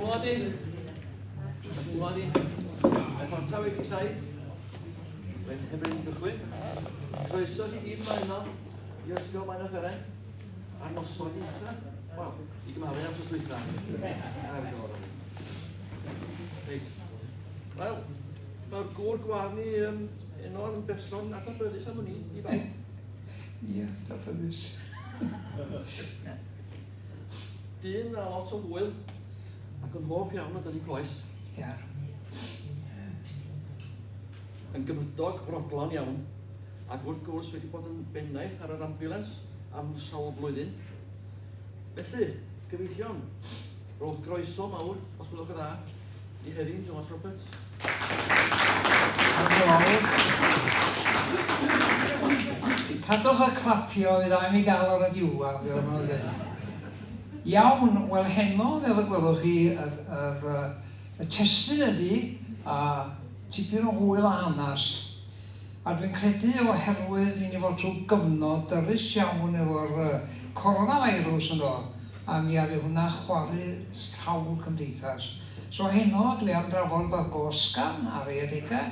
Nghlywed i? Nghlywed i? Mae chwarter wedi saith. Mae'n heb ein gychwyn. Croeso chi gyd yma heno i Ysgol Maenofferen ar noson eitha, wel, i gymharu am wsos dwytha. Reit. Wel, mae'r gŵr gwadd ni um, un o'r berson adnabyddus am wn i, i bawb. Ie, adnabyddus. Dyn a lot o hwyl ac yn hoff iawn o dynnu coes. Ia. Yn gymydog brodlon iawn ac wrth gwrs wedi bod yn bennaeth ar yr ambulance am sawl blwyddyn. Felly, gyfeillion, rhowch groeso mawr, os gwelwch yn dda, i Hefin Jones Roberts. Padwch â clapio, fydd am i gael ar y diwedd, fel maen nhw'n dweud. Iawn, wel heno, fel y gwelwch chi, yr, yr, y testun ydy a tipyn o hwyl a hanes. A dwi'n credu oherwydd i ni fod trwy gyfnod dyrys iawn efo'r coronavirus yndo, a mi aru hwnna chwalu sawl cymdeithas. So heno dwi am drafod rwbath go ysgafn ar ei adegau,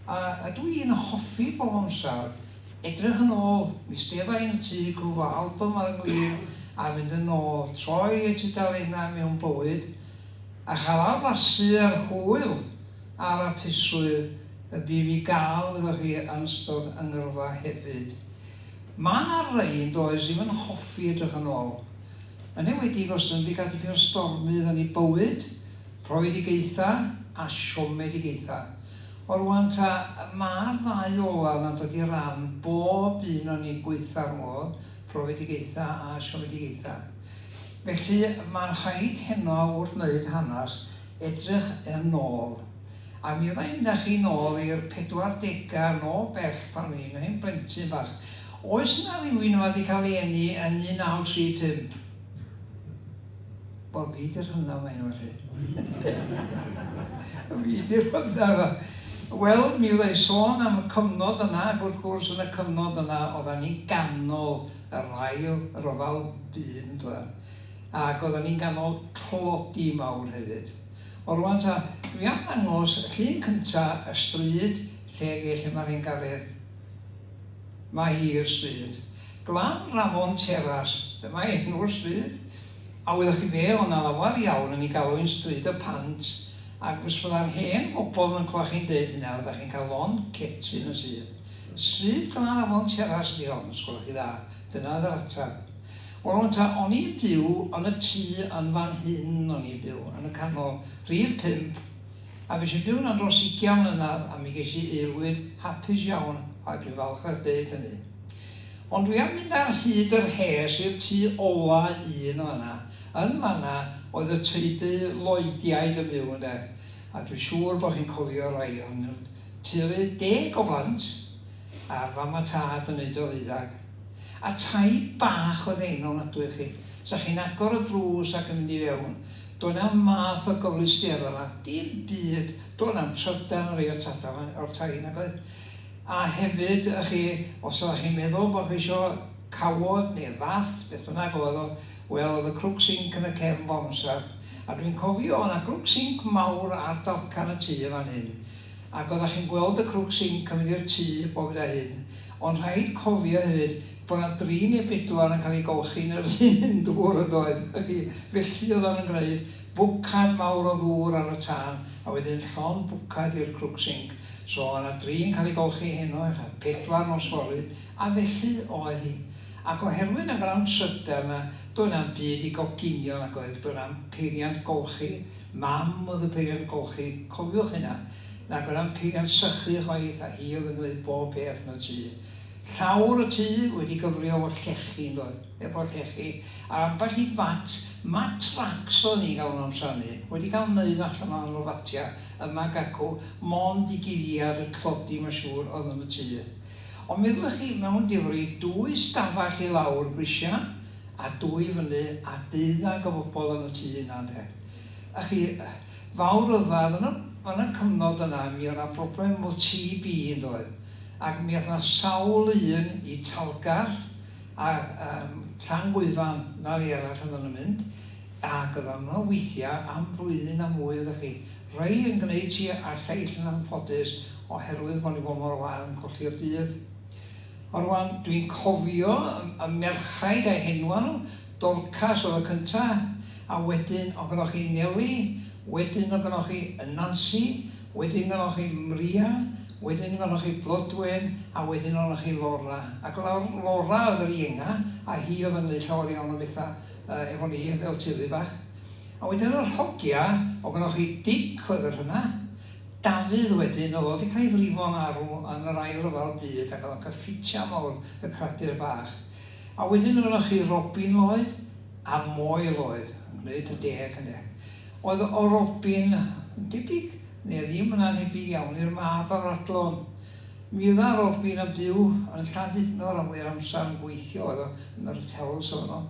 a ydw i'n hoffi bob amser edrych yn ôl, mi stedda i yn y tŷ cw fo album ar 'y nglin a mynd yn ôl, troi y tudalennau mewn bywyd, a chael arfasu yr hwyl a'r hapusrwydd y bu fi gael, wyddoch chi, yn ystod 'y ngyrfa hefyd. Ma' 'na rei, yn does, ddim yn hoffi edrych yn ôl. Yn enwedig os ydyn nhw 'di cael dipyn o stormydd yn eu bywyd, profedigaethau a siomedigaethau. O rŵan ta, ma'r ddau ola 'na'n dod i ran bob un o'n ni gwaetha'r modd, profedigaethau a siomedigaethau. Felly, ma'n rhaid heno wrth wneud hanes, edrych yn ôl. A mi fydda i'n mynd â chi nôl i'r pedwardegau, nôl bell pan o'n i'n hen blentyn bach. Oes 'na rywun yma 'di cael ei eni yn 1935? Wel, fi 'di'r hynna yma heno felly. Fi 'di'r hynna yma. Wel, mi fydda i'n sôn am y cyfnod yna, ac wrth gwrs yn y cyfnod yna oeddan ni'n ganol yr ail ryfel byd, yn doeddan? Ac oeddan ni'n ganol tlodi mawr hefyd. O rwan ta, dwi am ddangos llun cynta y stryd lle ge lle ma'r hen Gareth. Mae hi i'r stryd. Glan Rafon Teras, dyma enw'r stryd. A wyddoch chi be, o' 'na lawar iawn yn ei galw hi'n Stryd y Pant, ac fys fydda'r hen bobl yn clywed chi'n deud hynna, fyddach chi'n cael lond cetyn yn syth. Stryd Glan Afon Teras ydi hon, os gwelwch chi dda. Dyna oedd yr ateb. Wel rwan ta, o'n i'n byw yn y tŷ yn fan hyn o'n i'n byw, yn y canol, rhif pump, a fues i'n byw yna dros ugian mlynedd a mi ges i aelwyd hapus iawn a dwi'n falch o deud hynny. Ond dwi am mynd ar hyd yr rhes i'r tŷ ola un yn fan'na, yn fan'na oedd y teulu Lloydiaid yn byw ynde, a dwi'n siŵr bod chi'n cofio rai ohonyn nhw, teulu deg o blant, a'r fam a tad yn neud o ddeuddag. A tai bach oedd hein ofnadwy i chi. Sa chi'n agor y drws ac yn mynd i fewn, doedd na'm math o gyfleusterau 'na, dim byd, doedd na'm trydan ar rei o'r tadau 'ma, o'r tai nag oedd. A hefyd, y'ch chi, os oeddach chi'n meddwl bod chi isio cawod neu fath, beth bynnag oedd o, wel oedd y crwc sinc yn y cefn bob amser. A dwi'n cofio oedd 'na grwc sinc mawr ar dalcan y tŷ yn fan hyn, ac oeddach chi'n gweld y crwc sinc yn mynd i'r tŷ bob hyn a hyn. Ond rhaid cofio hefyd bod 'na dri neu bedwar yn cael eu golchi yn yr un dŵr yn doedd? Felly, felly oeddan nhw'n gwneud, bwcad mawr o ddŵr ar y tân, a wedyn llond bwcad i'r crwc sinc. So oedd 'na dri yn cael eu golchi heno, ella pedwar nos fory, a felly oedd hi. Ac oherwydd na fydda 'm trydan 'na, doedd na'm byd i goginio nag oedd, doedd na'm peiriant golchi, mam oedd y peiriant golchi, cofiwch hynna. Nag oedd na'm peiriant sychu chwaith a hi oedd yn gwneud bob peth yn y tŷ. Llawr y tŷ wedi gyfri efo llechi yn doedd? Efo llechi. A ambell i fat, mat racs oedden ni'n galw nhw amser hynny, wedi cael wneud allan ohonyn nhw fatia yma ac acw, mond i guddiad y tlodi mae'n siŵr oedd yn y tŷ. Ond meddylwch chi, mewn difri, dwy stafell i lawr grisia a dwy fyny a deuddag o bobl yn y tŷ yna ynde. A chi, Fawr ryfedd, yn y yn y cyfnod yna mi oedd 'na broblem efo TB yn doedd, ac mi ath 'na sawl un i Talgarth a yym Llanggwyfan, 'na le arall oedden nhw'n mynd. Ac oedd yno weithiau am flwyddyn a mwy oeddech chi. Rhai yn gwneud ti a'r lleill yn anffodus oherwydd bod ni bod mor wael yn colli'r dydd. Ond rwan, dwi'n cofio y merchaid a'u henwa nhw, Dorcas oedd y cynta, a wedyn oedd gynnoch chi Nelly, wedyn oedd gynnoch chi Nancy, wedyn gynnoch chi Mria, wedyn gynnoch chi Blodwen, a wedyn oedd gynnoch chi Laura. Ac Laura oedd yr ienga, a hi oedd yn gwneud llawer iawn o bethau efo ni fel teulu bach. A wedyn yr hogia, oedd gynnoch chi Dic oedd yr hynna, Dafydd wedyn, oedd o 'di cael ei frifo'n arw yn yr Ail Ryfel Byd ac oedd o'n cael ffitiau mawr y cradur bach. A wedyn oedd gynnoch chi Robin Lloyd a Moi Lloyd yn gwneud y deg ynde. Oedd o Robin yn debyg, neu ddim yn annhebyg iawn i'r mab afradlon. Mi oedda Robin yn byw yn Llandudno ran fwya'r amser yn gweithio oedd o yn yr hotels oedd o.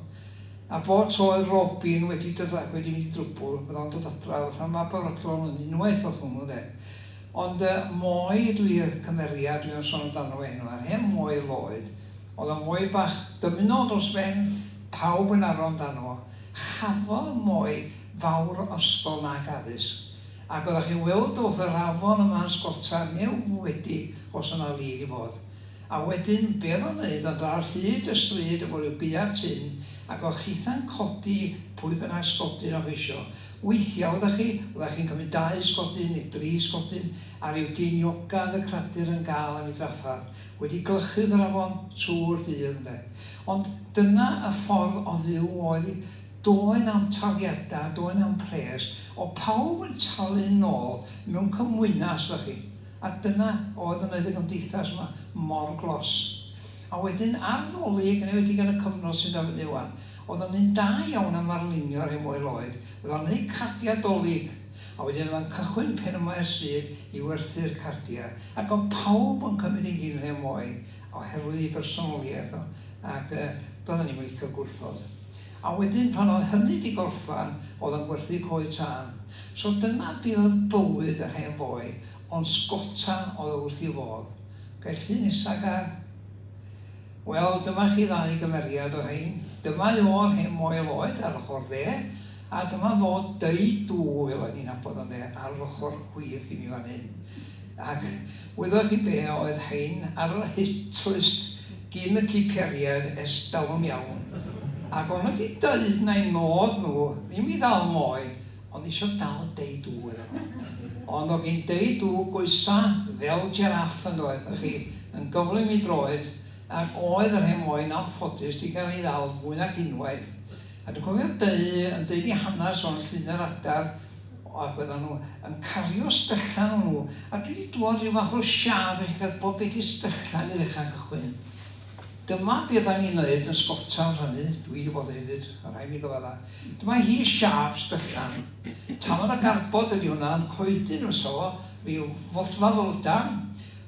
A bob tro oedd Robin wedi dod ac wedi mynd i drwbwl, bydda o'n dod adra fatha mab barodlon yn unwaith o'dd hwnnw de. Ond yy Moi ydw i, y cymeriad dwi am sôn amdano fo heno, a'r hen Moi Lloyd, o'dd o'n foi bach dymunol dros ben, pawb yn arw amdano fo. Chafodd Moi fawr o ysgol nag addysg. Ac oeddach chi'n weld wrth yr afon yma yn sgota, neu wedi, os o'na lig i fod. A wedyn, be oedd o'n wneud ond ar hyd y stryd efo rhyw gaead tun, ac o'ch chitha'n codi pwy bynnag sgodyn o'ch isio. Weithiau oeddach chi, oeddach chi'n cymryd dau sgodyn neu dri sgodyn, a rhyw geinioga oedd y cradur yn gael am ei drafferth, wedi glychu wrth yr afon trwy'r dydd, ynde. Ond dyna y ffordd o fyw oedd hi. Doedd na'm taliadau, doedd na'm pres. Oedd pawb yn talu nôl mewn cymwynas, 'dach chi. A dyna oedd yn wneud y gymdeithas yma mor glos. A wedyn ar Ddolig, yn enwedig yn y cyfnod sydd ar fyny wan, oedd o'n un da iawn am arlunio rhai Moel Oed, oedd o'n wneud cardiau Dolig, a wedyn oedd o'n cychwyn pen yma i'r stryd i werthu'r cardiau, ac oedd pawb yn cymryd ein gyn rhai Moe oherwydd ei bersonoliaeth o, ac yy doedden ni'm yn licio gwrthod. A wedyn pan oedd hynny 'di gorffan, oedd o'n gwerthu coed tân. So dyna be oedd bywyd yr hen foi, ond sgota oedd o wrth 'i fodd. Ga'i llun nesa gar? Wel, dyma chi ddau gymeriad o rhein. Dyma o'r hen Moel Oed ar ochr dde, a dyma fo Dei Dw, fel o'n i'n nabod o ynde, ar yr ochr chwith i mi fan hyn. Ac wyddoch chi be oedd rhein ar yr hit list gin y ciperiaid ers dalwm iawn. Ac o'n nhw 'di deud na'i nod nhw ddim i ddal moi, ond isio dal Dei Dw oedden nhw. Ond o' gin Dei Dw goesa fel jiraff yn doedd, y'ch chi, yn gyflym i droed, ac oedd yr hen moi'n anffodus 'di cael ei ddal fwy nag unwaith. A dwi'n cofio Dei yn deud 'i hanes o'n llun yr adar, ac oeddan nhw yn cario styllan o'n nhw, a dwi 'di dŵad rhyw fath o siâp i chi gael gwybod be 'di styllan i ddechrau cychwyn. Dyma be oeddan ni'n wneud yn sgota yn rhannu, dwi 'di bod hefyd, ma' rhaid mi gyfadda. Dyma hi siâp styllan. Tamad o garbod ydi hwnna, yn coedyn fysa fo, rhyw fodfadd o lydan.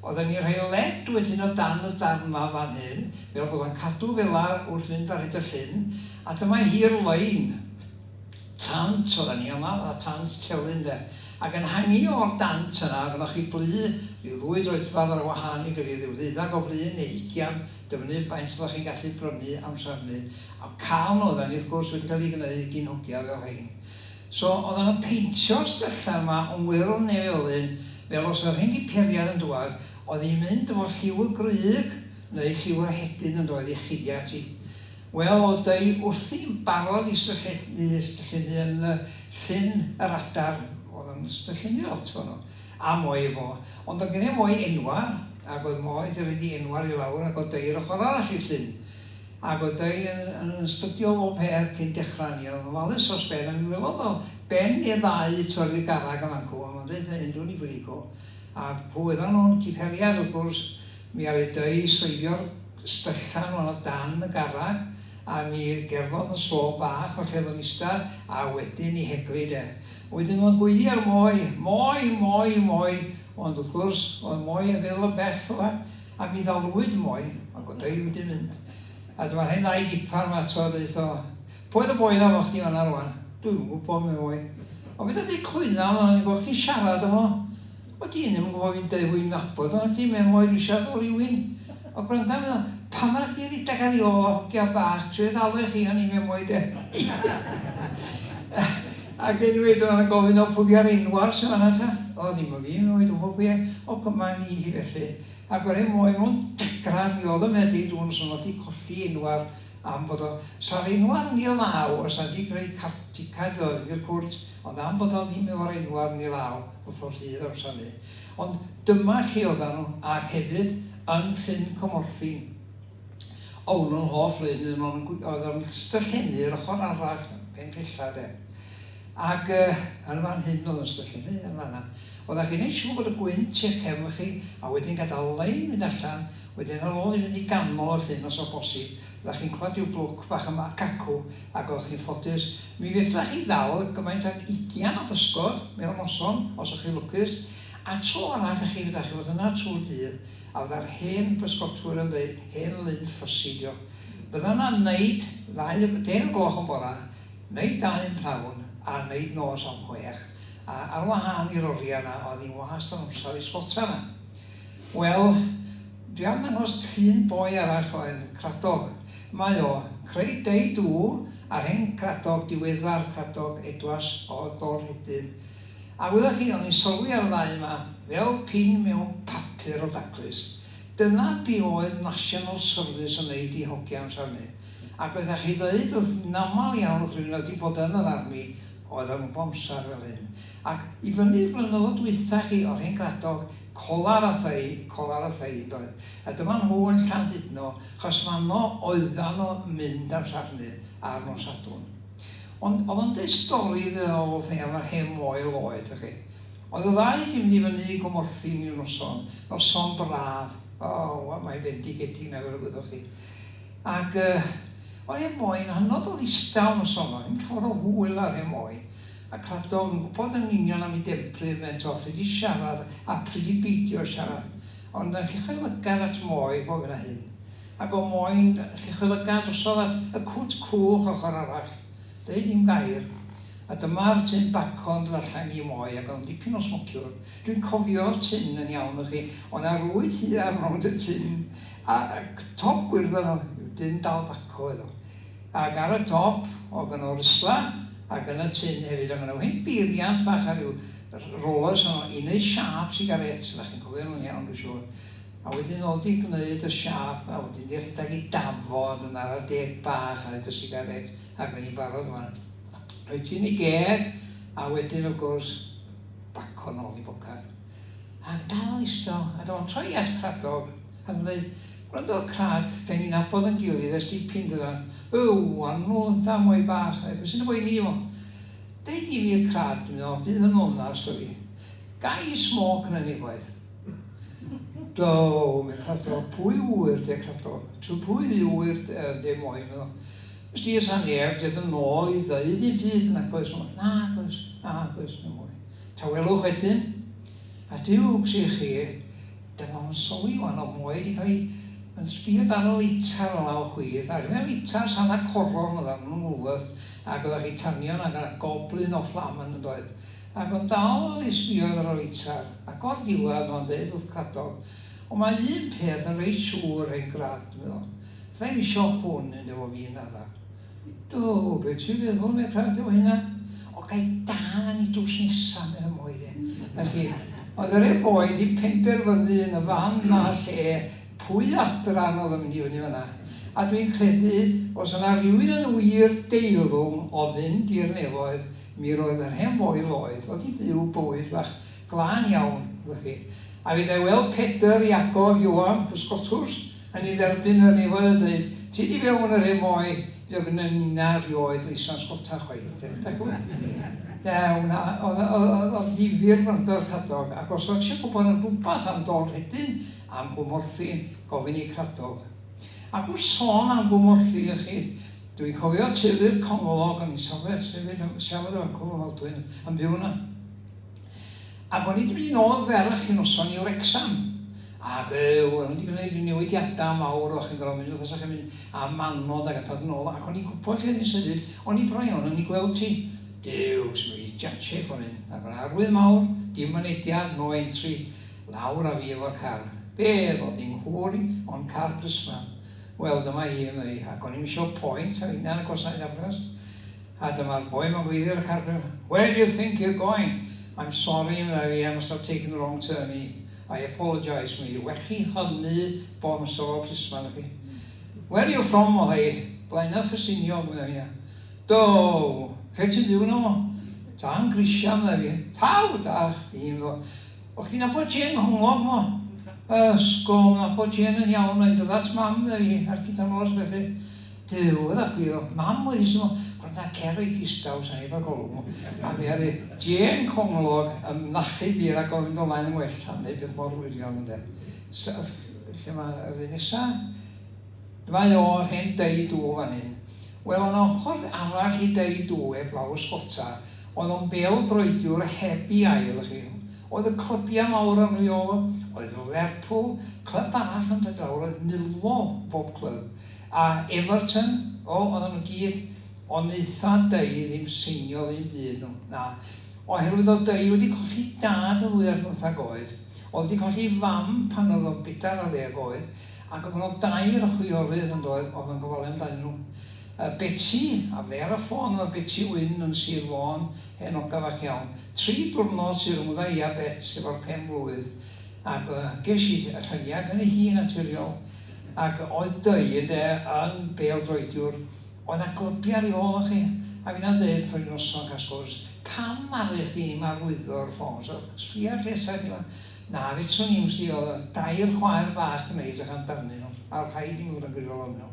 Oeddan ni'n rhoi led wedyn o dan y darn 'ma fan hyn, fel bod o'n cadw fela wrth fynd ar hyd y llyn, a dyma hi'r lein. Tant oeddan ni yma, fatha tant telyn de. Ac yn hangi o'r dant yna, oedd gynnoch chi blu rhyw ddwy droedfedd ar wahân i gilydd, rhyw ddeuddag o fri neu ugian, dyfynnu faint oeddach chi'n gallu brynu amser hynny. A cael nhw oeddan ni wrth gwrs wedi cael eu gneud gin hogia fel rhein. So oeddan nhw'n peintio'r styllan yma yn wyrdd neu felyn, fel os oedd rhein giperiad yn dŵad, oedd hi'n mynd efo lliw y grug neu lliw yr hedyn yn doedd i chuddiad ti. Wel, oedd Dei wrthi'n barod i styllennu, styllennu yn y llyn yr adar, oedd o'n styllennu lot o'n nhw, a moi fo. Ond oedd gen i moi enwar, ac oedd moi 'di rhoid 'i enwar i lawr, ac oedd Dei yr ochr arall i'r llyn. Ac oedd Dei yn, yn stydio bob peth cyn dechrau ni, oedd o'n ofalus dros ben, a mi welodd o ben neu ddau torri'r garreg yn fancw, a mae'n deud, hyn dwi'n i frigw. A pwy oeddan nhw'n ciperiad, wrth gwrs, mi aru Dei sleifio'r Styllan o'n o dan y garreg a mi gerddodd yn slo bach o lle o'dd o'n ista a wedyn i heglu de. Wedyn o'dd o'n gweiddi ar Moi, Moi, Moi, Moi, ond wrth gwrs o'dd Moi yn feddwl yn bell fela a mi ddalwyd Moi ac o'dd Dei wedi mynd. A dyma'r hen ddau gipar 'ma eto deuth o, Pwy o'dd y boi 'na efo chdi fan'na rwan? Dwi'm yn gwbo, medde Moi. O fedra di cwyno o'n i'n gweld chdi'n siarad efo. O dyn ddim yn gwybod fi'n deud wy'n nabod o nadi mae mwy dwi siarad efo rywun. O gwranda medda fo pam ma' chdi redag ar 'i ôl o hogia bach trio ddal o i chi o'n i'n me'wl mwy de. Ac unwaith oedd yn gofyn, o pwy ar enwar sy'n fanna ta? O, ddim o fi, no, dwi'n gwybod pwy e. O, cyma ni hi felly. Ac o'r hen moen mewn dagra, mi oedd o'n meddwl, dwi'n sôn oedd di colli enwar am bod o... Sa'r enwar yn ei law, os na di greu ticad o i'r cwrt, ond am bod o ddim efo'r enwar yn ei law, ddoth o rhydd amser hynny. Ond dyma lle oeddan nhw, ac hefyd yn Llyn Cwmorthin. Own nhw'n hoff lyn, un o'n oedd o'n styllennu yr ochr arall, pen pella de. Ac uh, yn fan hyn oedd yn styllennu, yn fanna. Oeddech chi'n neud siŵr bod y gwynt i'ch cefn chi, a wedyn gadael lein mynd allan, wedyn ar ôl i fynd i ganol y llyn os o bosib, oeddech chi'n clywed rhyw blwc bach yma ac acw, ac oeddech chi'n ffodus. Mi fedrech chi ddal gymaint ag ugian o bysgod mewn noson, os o'ch chi'n lwcus, a tro arall i chi, fedrech chi fod yna trwy'r dydd, A fydda'r hen bysgotwyr yn dweud, hen lyn ffysi 'di o. Fydda 'na neid ddau, deg o gloch yn bora, neid dau yn pnawn, a neid nos am chwech. A ar wahân i'r oriau 'na, oedd hi'n wast o'n amser i sgota 'na. Wel, dwi am ddangos llun boi arall o enw Cradog. Mae o, creu dei dw, a'r hen Cradog, diweddar Cradog Edwas o Dolrhedyn. A wyddoch chi, o'n i'n sylwi ar y ddau yma, fel pin mewn papur o daclus. Dyna be oedd National Service yn neud i hogia amser 'ny. Ac oeddach chi ddeud wrth, yn amal iawn wrth rywun oedd 'di bod yn yr army, oedd o'n bob amsar fel hyn. Ac i fyny'r blynyddoedd dwytha chi, o'r hen Gradog, colar a thei, colar a thei yndoedd. A dyma nhw yn Llandudno, chos fanno oeddan nhw mynd amsar 'ny ar nos Sadwrn. Ond oedd o'n deud stori ddiddorol wrth i am yr hen Moel oed, y'ch chi. Oedd y ddau 'di mynd i fyny i Gwmorthin ryw noson, noson braf, o, wel mae'n fendigedig na fel y gwyddoch chi. Ac yy, oedd hen Moi yn hynod o ddistaw noson 'no, ddim llawer o hwyl ar hen Moi. A Cladog yn gwybod yn union am ei demprament o, pryd i siarad a pryd i beidio siarad. Ond yn lluchio lygad at Moi bob hyn a hyn. Ac o moyn lluchio-lygad drosodd at y cwt cwch ochr arall. Deud un gair, a dyma'r tun baco'n dod allan i moi, ac oedd o'n dipyn o smociwr. Dwi'n cofio'r tun yn iawn, wch chi. O' 'na rwyd haearn rownd y tun, a top gwyrdd arno, dyn dal baco oedd o. Ac ar y top, oedd gynno rysla, ac yn y tun hefyd, oedd gynno hen beiriant bach a rhyw rollers arno i neud siâp sigaréts, dach chi'n cofio nhw'n iawn, dwi'n siŵr. A wedyn o'dd di gneud y siâp a wedyn di rhedag i dafod yn ara deg bach a roid y sigaret ac o'dd hi'n barod wan. Rhoi ti yn ei geg a wedyn wrth gwrs baco nôl i bocad. A dal ista a dyma fo'n troi at Cradog ac yn dweud, Gwrando Crad, da ni'n nabod yn gilydd ers dipyn dydan? Yw, annwl ynta moi bach, be sy'n dy boeni di fo? Deud i fi Crad, mi o, bydd yn onast o fi. Ga i smôc yn y nefoedd? Do, mae Cradog, pwy ŵyr de Cradog? Trwy pwy ŵyr de moi, meddwl. Ys di sa neb ded yn ôl i ddeud un byd, nac oes, nac oes, nac oes, na mwy. Tawelwch wedyn, a duwcs i chi, dyma fo'n sylwi wan o moi di cael ei yn sbio ar y leitar o law chwith, a rhywun leitar sana coron oedd arnyn nhw'n Woolworth, ac oeddech chi tanio yna, ac goblyn o fflam yn doedd. Ac o'n dal i sbio ar yr eitar, ac o'r diwedd mae'n deud wrth Cradog, Ond mae un peth yn reit siŵr, hen Grad, medda fo, fydda i'm isio hwn yn efo fi nadda. Do, be ti'n feddwl, medd Crad, efo hynna? O, gai dal â ni drws nesa, medda moi de. Felly, oedd yr hen boi 'di penderfynu yn y fan 'na lle pwy adran oedd yn mynd i fyny fan'na. A dwi'n credu, os yna rywun yn wir deilwng o fynd i'r nefoedd, Mi roedd yr hen foi Lloyd wedi byw bywyd bach glân iawn, wyddoch chi. A fedrai weld Pedr, Iago, Ioan, pysgotwrs, yn ei dderbyn yn yr nefoedd a dweud, Tyd i fewn yr hen foi, fuodd gynnon ninna rioed leisans sgota chwaith, de. Dach chi'n gwybod? Na, wna, oedd, oedd, oedd o'n ddifyr gwrando ar Cradog, ac os o'ch eisiau gwybod am rhywbeth am Dol Rhedyn, am Gwm Orthin, gofyn i Cradog. Ac wrth sôn am Gwm Orthin, chi, Dwi'n cofio teulu'r Conglog, o'n i'n safle sefyll yn siarad efo Uncle Maldwyn yn byw yna. Ac o'n i wedi mynd i nôl ferch un noson i Wrecsam. Ac yy, o'n nhw wedi gwneud newidiadau mawr, o'ch chi'n gorfod mynd fatha 'sa chi'n mynd am Manod ac yn dod yn ôl, ac o'n i'n gwybod lle o'n i'n sefyll, o'n i bron iawn yn ei gweld hi. Duw, swn i jatshio i ffordd hyn. Ac o'n arwydd mawr, dim mynediad, no entry, lawr â fi efo'r car. Be oedd hi'n nghwr i, ond car Christmas. Wel, dyma hi, medda hi, ac o'n i'm isio point ar hunan y gwasanaeth ambiwlans. A dyma'r boi 'ma'n gweiddi ar y carpet, Where do you think you're going? I'm sorry, meddai fi, I must have taken the wrong turn. I apologise, mi welli hynny bob amser o'r plisman i chi. Where are you from, meddai hi. Blaenau Ffestiniog, meddai fi. Do, lle ti'n byw 'na fo? Tan grisia, meddai fi. Taw, da chdi, meddai fo. O' chdi'n nabod Jane Nghonglog mo? Ysgol, nabod Jane yn iawn, mae'n dod at mam, meddai hi, ar gyda nos felly. Duw, oedd a chwi o, mam oedd hi sy'n meddwl, gwranda, cer reit distaw, sa neb ar golwg mo. A mi aru Jane Conglog yn nachu fi rhag ofn mynd ymlaen yn well, a wneud peth mor wirion ynde. So, lle mae yr un nesa? Dyma o, yr hen Dei Dŵ fan hyn. Wel, o'na ochr arall i Dei Dŵ, heblaw ysgota, oedd o'n bêl-droediwr heb i ail, chi. Oedd y clybiau mawr yn rheolo, oedd Lerpwl, clwb arall yn dod lawr oedd Millwall, bob clwb. A Everton, o, oedden nhw gyd, ond wnaetha Dei ddim seinio ddim byd nhw, na. Oherwydd oedd Dei wedi colli dad yn 22 oed, oedd wedi colli fam pan oedd o'n bedair ar ddeg oed, ac oedd gynno dair o chwiorydd yn doedd, oedd yn gofalu amdanyn nhw. Uh, Beti, a fe ar y ffôn efo Beti Wyn yn Sir Fôn, hen oga fach iawn. Tri diwrnod sydd rhwngdda i a Bet efo'r pen blwydd, ac uh, ges i y lluniau gynnu hi naturiol. Ac oedd Dei, ynde, yn bêl-droediwr, oedd 'na glybiau ar ei ôl o chi. A finna'n deud wrtho un noson, cael sgwrs, pam aru chdi ddim arwyddo'r ffôn? So, sbia ar llesau ti 'ma. Na, fedrwn i'm, wsti, oedd y dair chwaer bach gynna i edrych amdanyn nhw, a rhaid i mi fod yn gyfrifol am nhw.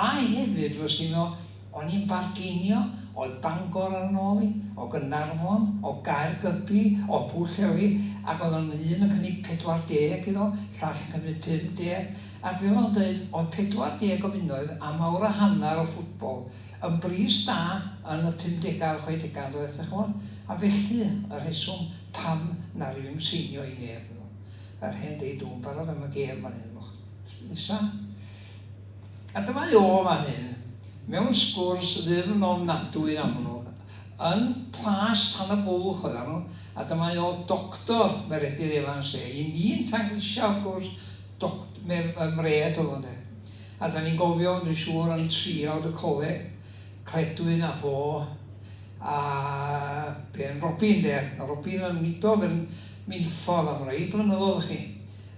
A hefyd, wsti, mi O'n i'n bargeinio, oedd Bangor ar 'y nôl i, o Gaernarfon, o Gaergybi, o Bwllheli, ac oedd o'n un yn cynnig 40 iddo, llall yn cymryd 50, ac fel o'n deud, oedd 40 o bunnoedd am awr a hanner o ffwtbol yn bris da yn y pumdegau a'r chwedegau yn doedd, dach ch'mod? A felly, y rheswm pam na ryw i'm seinio i neb, yr hen deud dw'n barod am y gêm fan hyn, moch. Nesa. A dyma o fan hyn, mewn sgwrs ddyfn ofnadwy yn amlwg, yn Plas Tan y Bwlch oeddan nhw, a dyma o Doctor Meredydd Evans de, i ni'n Tangrisia wrth gwrs, doc, mer, Mred oedd o de. A da ni'n gofio, dwi'n siŵr, yn triawd y coleg, Cledwyn a fo, a Ben Robin de, Robin yn Midog yn Minffordd am rai blynyddoedd chi.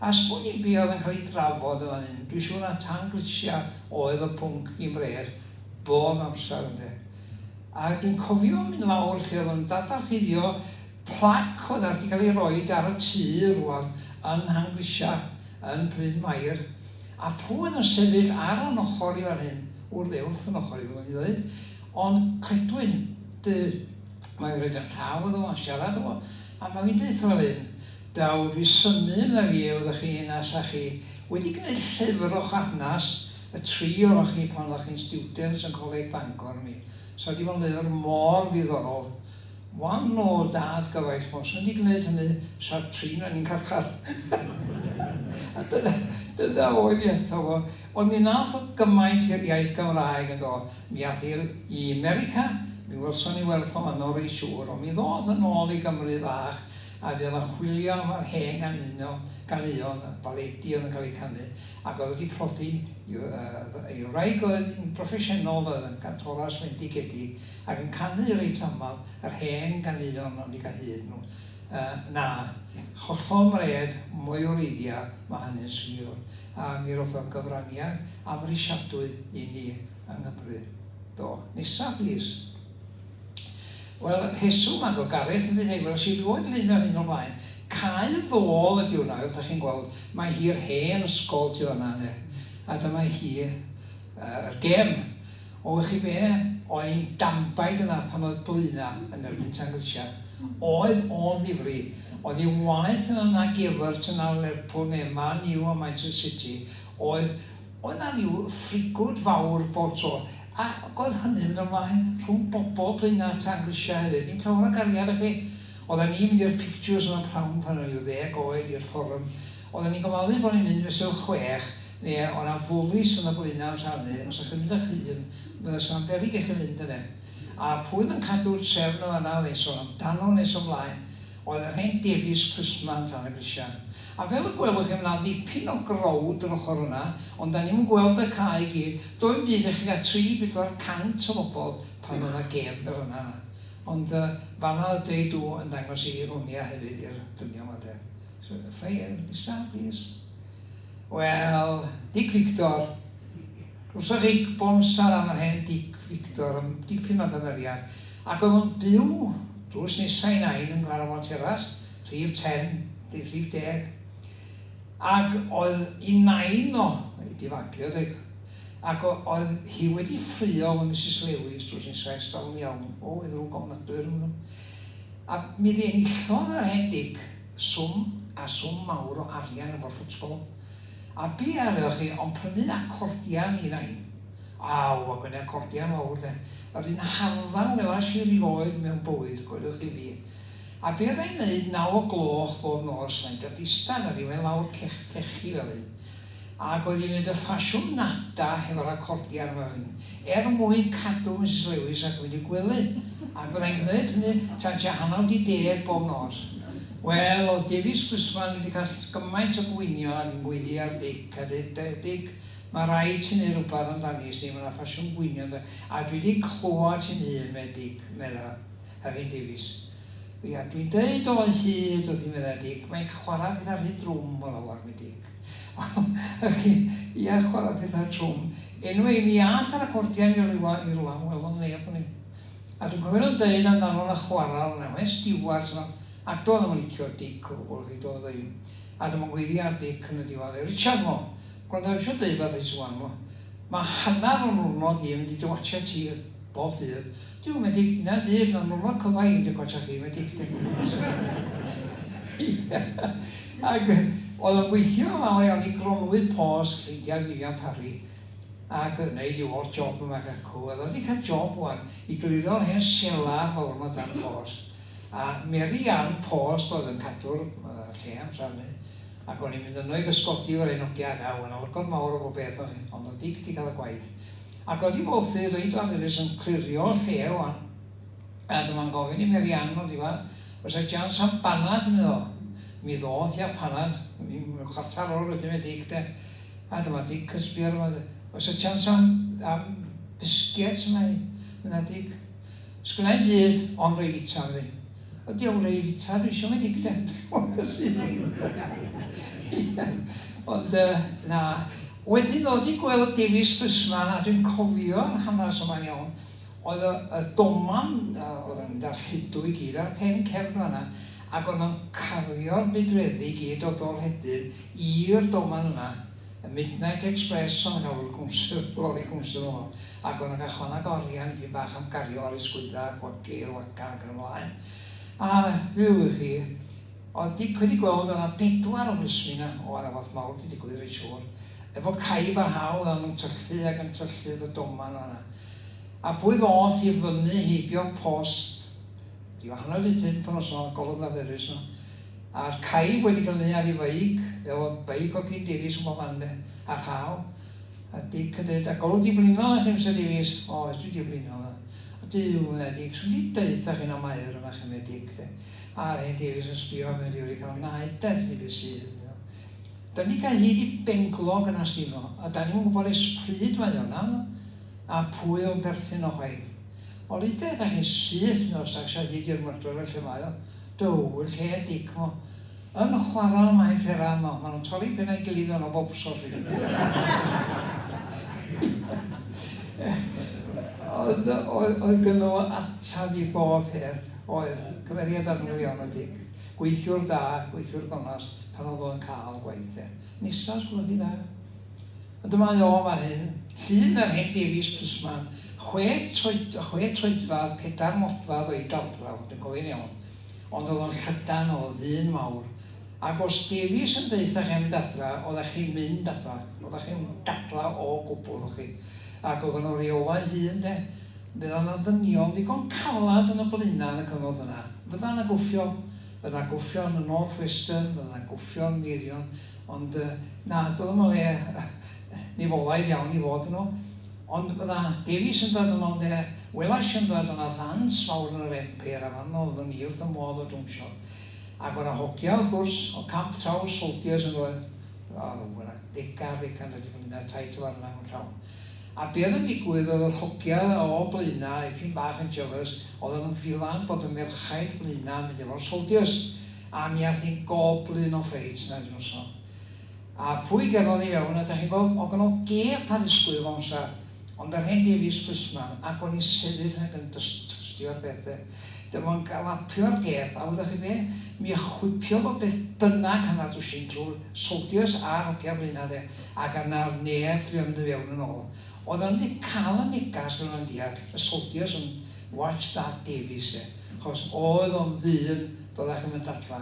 A sgwn i'm be oedd yn cael ei drafod yn fan hyn. Dwi'n siŵr na tan grisia oedd y pwnc i Mrêr bob amser ynde. A dwi'n cofio mynd lawr lle oedd o'n dadarchuddio plac oedd ar 'di cael ei roid ar y tŷ rwan yn Nhangrisia yn Bryn Mair. A pwy oedd yn sefyll ar yn ochr i fan hyn, wr dde wrth yn ochr i fyddwn i ddweud, ond Cledwyn, dy, mae'n rhoid yn rhaw iddo fo, yn siarad efo, a mae fi'n deutha fel hyn, Daw, dwi synnu na fi oeddech chi na 'sa chi wedi gneud llyfr o'ch hanas y tri ohonoch chi pan oeddech chi'n students yn Coleg Bangor mi 'sa di fo'n lyfr mor ddiddorol. Wan nôl dad gyfaill mo, 'swn i 'di gneud hynny 'sa'r tri 'na ni'n carchar. A dyna dyna oedd hi eto fo. Ond mi nath o gymaint i'r iaith Gymraeg yn do. Mi ath hi i America, mi welson ni werth o fanno reit siŵr, ond mi ddoth yn ôl i Gymru fach A fuodd o'n chwilio am yr hen ganeuon, ganeuon, baledi oedd yn cael eu canu, ac oedd wedi prodi ei wraig oedd yn broffesiynol, oedd yn gantoras fendigedig, ac yn canu reit aml yr hen ganeuon ond i gael hyd nhw. Yy, na, hollol mred, mwy o wreiddiau, mae hynny'n swnio, a mi roth o'n gyfraniad amhrisiadwy i ni yng Nghymru. Do. Nesa, plîs. Wel, rheswm ag o Gareth yn dweud, hei, weles i rioed lun fel hyn o'r blaen. Cae ddôl ydy hwnna, fel dach chi'n gweld. Mae hi'r hen ysgol tu fan'na, ynde. A dyma hi, yr gêm. O, wych chi be, oedd hi'n danbaid yna pan oedd Blaena yn erbyn Tangrisia. Oedd o'n ddifri. Oedd hi'n waeth yna nag Everton a Lerpwl neu Man U a Manchester City. Oedd Oedd 'na ryw ffrigwd fawr bob tro, ac oedd hynny'n mynd ymlaen rhwng bobl Blaenau tan grisiau hefyd. Dim llawer o gariad i chi. Oedden ni'n mynd i'r pictures yn y pnawn pan o'n i'n ryw ddeg oed i'r fforwm. Oedden ni'n gofalu bod ni'n mynd fesul chwech, neu oedd 'na fwlis yn y Blaenau amser hynny, os o'ch chi'n mynd â'ch hun, fysa fo'n beryg i chi fynd yna. A pwy oedd yn cadw'r trefn yn fan'na, oedden ni'n sôn amdano nes ymlaen. Oedd yr hen Davies plisman tan y grisiau. A fel y gwelwch chi, ma' 'na ddipyn o growd yr ochr yna, ond 'dan ni'm yn gweld y cae i gyd. Doedd dim byd i chi gael tri, bedwar cant o bobl pan oedd 'na gêm fel yna 'na. Ond yy fan'na oedd Dei Dw yn dangos ei ddonia hefyd i'r dynion 'ma de. So, ffeil, nesa plîs. Wel, Dic Victor. Glywsoch chi bob amser am yr hen Dic Victor, yn dipyn o gymeriad. Ac oedd o'n byw drws nesa i Nain yn Glanafon Terrace, rhif ten, rhif deg. Ac oedd i Nain o, wedi fagu o deg, ac oedd hi wedi ffrio efo Misus Lewis drws nesa ers talwm iawn. O, ei ddrwg ofnadwy rhwng nhw. A mi enillodd yr hen Dic swm a swm mawr o arian efo'r ffwtbol. A be arioch chi ond prynu acordian i Nain. Aw, ac o'n acordian mawr de. Yr un hardda welais i rioed mewn bywyd, coeliwch chi fi. A be odd e'n neud naw o gloch bob nos, nain dad ista 'da rywun lawr cech cechi fel hyn. Ac oedd hi'n neud y ffasiwn nada hefo'r acordian fel hyn, er mwyn cadw Misus Lewis rhag mynd i gwely. Ac byddai'n gneud hynny tan tua hanner wedi deg bob nos. Wel, oedd Davies Gwisman wedi cael gymaint o gwynion ac yn gweiddi ar Dic a deud, Dic, ma raid ti neud rwbath amdani, sdi, ma na ffasiwn gwynion 'da, a dwi di clywad ti'n hun, medd Dic, medda Elin Davies. Ia, dwi'n deud o hyd wrth i medda Dic, mae'n chwarae pethau rhy drwm o lawar, medd Dic. Wel, chi, ia, chwarae pethau trwm. Anyway, mi ath yr acordian i rywle, i rywle, welodd neb o'n i. A dwi'n cofio nhw'n deud amdano yn y chwaral yna, wen stiwards yma, ac doedd o'm yn licio Dic o gwbl, chi, doedd o ddim. A dyma'n gweiddi ar Dic yn y diwedd, Richard, mo, gwranda, dwi isio deud wbath i ti wan, mo. Mae hanner o'n nwrnod i yn mynd i dy watsiad ti bob dydd. Duw, mae Dic, na fydd, na nwrnod cyfa i mynd i gwatsiad chi, mae Dic de. Ie. Ac oedd o'n gweithio yn fawr iawn i Gronwy Post, ffrindiau Vivian Parry, ac yn neud i'w holl job yma ac acw. Oedd o wedi cael job wan i glirio'r hen selar fawr yma dan Post. A Mary Ann Post oedd yn cadw'r lle amser hynny. Ac o'n i'n mynd yno i gysgodi efo'r hen ogia ac aw, o' 'na lygod mawr o bob beth o'n i, ond o'dd Dic 'di cael y gwaith. Ac o'dd 'i fowlty reit lafurus yn clirio lle wan. A dyma'n gofyn i Mary Ann o'r diwedd, oes 'na jians am banad, medda fo. Mi ddoth hi â panad, chwartar awr wedyn mae Dic de. A dyma Dic yn sbio arno fo, oes 'na jians am, am bisgets, mae, medda Dic. Sgynna i'm byd ond Ryvita, medda hi. O diawl Ryvita dwi isio mynd i gyda Ond na. Wedyn oedd 'di gweld Davies Bysman a dwi'n cofio'r hanes yma'n iawn. Oedd y y doman oedd yn mynd â'r lludw i gyd ar pen cefn fan'na ac oedd o'n cario'r budreddi i gyd o Dolhedyn i'r doman yna. Y Midnight Express o'n nhw'n galw'r council, lori council yn ôl, ac o'n nhw'n cael chwaneg o arian dipyn bach am gario ar eu sgwydda a gwagu'r wagan ac yn y mlaen. A Duw i chi, oedd Dic wedi gweld o'na bedwar o blismyn 'na, o o'na wbath mawr 'di digwydd reit siŵr, efo caib a rhaw oeddan nhw'n tyllu ac yn tyllu wrth y doman fan'na. A pwy ddoth i fyny heibio post ryw hanner 'di pump y noson, golwg lafurus 'no, A'r caib wedi glynu ar ei feic, fel oedd beic Hogyn Davies yn bob man de, a'r rhaw. A Dic yn deud, a golwg di blino arna chi, Mister Davies? O, oes, dwi di blino arna. O, Duw, medda Dic, swn i di deutha chi na maer yna chi, medda Dic, de. A'r hen Davies yn sbio arno, di wedi cael naid i be sydd, medda. Da ni cael hyd i benglog yna sti, medda, a da ni'm yn gwybod ers pryd mae o yna, medda, a pwy o'n perthyn o chwaith. O, leida chi syth, medda, os da chi eisiau hyd i'r murderer lle mae o. Duw, y lle dic 'mo. Yn chwaral mae ffera yno. Maen nhw'n torri pennau gilydd yno bob wsos wedyn. Oedd, oedd, oedd gynno fo ateb i bob peth. Oedd. Cymeriad annwyl iawn oedd Dic. Gweithiwr da, gweithiwr gonest, pan oedd o'n cael gwaith de. Nesa, os gwelwch chi dda. Ond dyma o fan hyn, llun yr hen Davies plisman, chwe troedfadd, pedair modfadd o'i daldraw, dwi'n cofio'n iawn, ond oedd o'n llydan, oedd o'n ddyn mawr. Ac os Davies yn deutha chi am mynd adra, oeddech chi'n mynd adra, oeddech chi'n dadla o gwbl, o'ch chi. Ac oedd gynno reolau hun de. Fydda 'na ddynion ddigon calad yn y Blaenau yn y cyfnod yna, fydda 'na gwffio, fydda 'na gwffio yn y North Western, fydda 'na gwffio yn Meirion, Ond na, doedd o'm yn le nifolaidd iawn i fod yno. Ond fydda Davies yn dod yno ynde, welais i yn dod o'na ddans fawr yn yr Empire a fanno oeddwn i wrth y modd o dawnsio. Ac o'na hogia wrth gwrs, o Camp Traws Soldiers yn dod, o, o'na ddega ar ddega yn dod i fyny 'na, tai tafarnau mewn llawn. A be oedd yn digwydd oedd yr hogia o Blaena, ipyn bach yn jealous, oedden nhw'n filan bod y merchaid Blaena yn mynd efo'r soldiers. A mi ath hi'n goblyn o ffeit 'na un noson. A pwy gerddodd i fewn, a dach chi'n gweld, oedd gynno gêp ar ysgwydd bob amser, ond yr hen Davies plisman, ac o'n i'n sefyll ac yn tystio'r peth de. Dyma fo'n galapio'r gêp, a wyddoch chi be? Mi chwipiodd o beth bynnag hannar dwsin trwy'r soldiers a'r hogia Blaena de, ac a na'r neb drio mynd i fewn yn ôl. Oeddan nhw wedi cael y negas fel o'n deall, y soldiers yn watch that Davies de, achos oedd o'n ddyn doeddach chi'm yn dadla.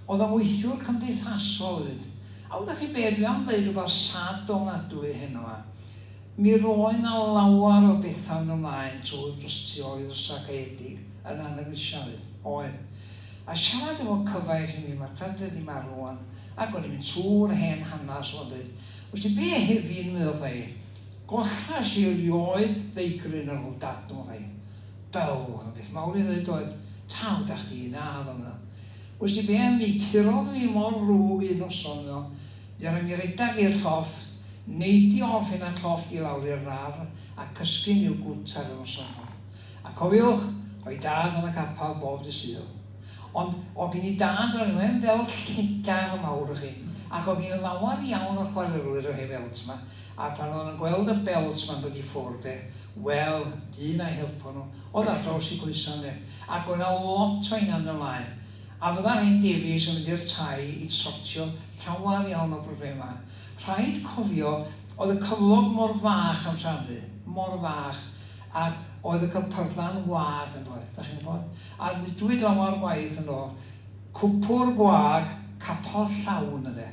Oedd o'n weithiwr cymdeithasol hefyd. A wyddoch chi be, dwi am ddeud rhywbeth sad ofnadwy heno 'ma. Mi roedd 'na lawar o bethau'n mynd ymlaen trwy ddrws tu ôl i ddrysau caeedig yn Nhanygrisiau 'fyd. Oedd. A siarad efo cyfaill i mi, mae'r creadur 'di marw 'wan, ac o'n i'n mynd trwy'r hen hanas fo'n deud, wyt ti be Hefin, medda wrtha i, gollas i erioed ddeigryn ar ôl dad, wrtha i. Duw, oedd o'n beth mawr i ddeud oedd, taw da chdi, naddo, medda. Wst ti be, mi curodd fi mor ddrwg un noson, medda, mi mi redag i'r llofft, neidio off ffenat llofft i lawr i'r ar a cysgu miw gwt ar y noson hon. A cofiwch, o'i dad yn y capal bob dy Sul. Ond o gin i dad o'n i hen felt lledar mawr i chi, ac o gin lawar iawn o chwarelwyr yr hen felt ma, a pan oedden nhw'n gweld y belt ma'n dod i ffwrdd de, wel, dyn a'i helpo nhw, oedd ar draws i coesan de, ac oedd 'na lot o heina'n mynd ymlaen. A fydda'r hen Davies yn mynd i'r tai i sortio llawar iawn o broblemau. Rhaid cofio, oedd y cyflog mor fach amser hynny, mor fach, ac oedd y cypyrdda'n wag yn doedd, dach chi'n gwybod? A ddudwyd lawar gwaith yn do, cwpwr gwag, capel llawn ynde.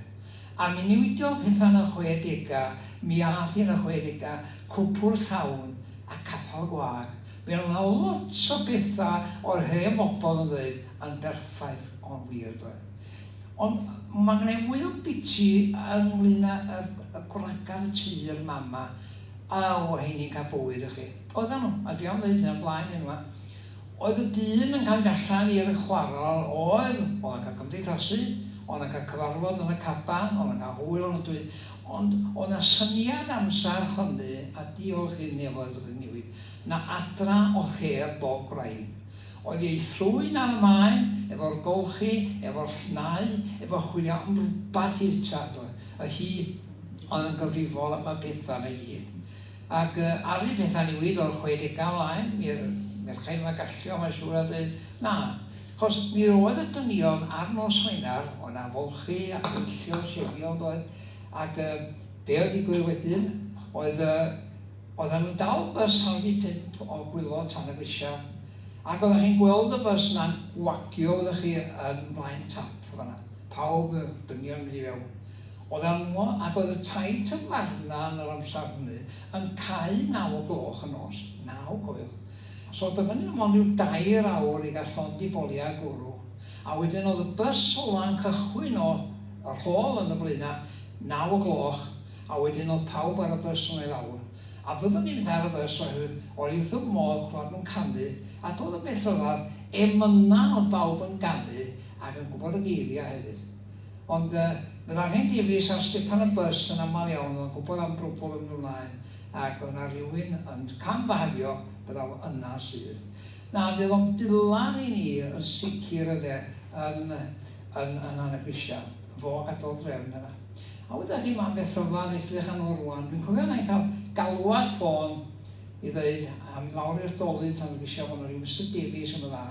A mi newidiodd pethau yn y chwedegau, mi ath hi yn y chwedegau, cwpwr llawn a capel gwag. Mi oedd 'na lot o bethau oedd hen bobl yn ddeud yn berffaith o'n wir doedd. Ond ma' gynna i mwy o biti ynglyn â y y gwragedd y tŷ, yr mama, a o heini'n cael bywyd i chi. Oeddan nhw, a dwi am ddeud hynna blaen hyn 'ma. Oedd y dyn yn cael mynd allan i'r chwarel, oedd, oedd o'n cael cymdeithasu, oedd o'n cael cyfarfod yn y caban, oedd o'n cael hwyl ofnadwy, ond oedd 'na syniad amser hynny, a diolch i'r nefoedd bod wedi newid, na adra o lle bob gwraig. Oedd ei thrwyn ar y maen, efo'r golchi, efo'r llnau, efo chwilio am rwbath i fita, doedd. Y hi oedd yn gyfrifol am y pethau 'na i gyd. Ac aru pethau newid o'r chwedegau ymlaen, mi'r merchaid yma gallio, mae'n siŵr, a dweud, na. Achos mi roedd y dynion ar nos Wener, oedd 'na folchi a peillio, shefio, yn doedd? Ac be oedd digwydd wedyn oedd oedden nhw'n dal bys hanner 'di pump o gwylod tan y grisiau, ac oeddech chi'n gweld y bys 'na'n gwagio, oeddech chi, yn mlaen tap fan'na. Pawb, y dynion yn mynd i fewn. Oeddan nhw, ac oedd y tai tafarna yn yr amser hynny yn cau naw o gloch y nos, naw, cofiwch. So dyma ni mond ryw dair awr i gael llond i boliau a gwrw, a wedyn oedd y bys ola'n cychwyn o yr hall yn y Blaenau, naw o gloch, a wedyn oedd pawb ar y bys yn o'i lawr. A fyddwn i'n mynd ar y bys oherwydd o'n i wrth fy modd clywed nhw'n canu, a doedd y beth rhyfedd, emynau oedd bawb yn ganu ac yn gwybod y geiriau hefyd. Ond yy fydda rhen Davies ar stepan y bys yn amal iawn, o'dd o'n gwbod am drwbwl yn mynd ymlaen, ac o'dd 'na rywun yn cam bahafio, bydda fo yna syth. Na, fydd o'n bilar i ni yn sicr ynde, yn yn yn Nanygrisia, fo gadodd drefn yna. A wyddoch chi, ma'n beth rhyfadd edrych arno fo rŵan, dwi'n cofio 'nai cael galwad ffôn i ddeud am lawr i'r dolydd Tanygrisia bo' 'na ryw Mister Davies yn dda,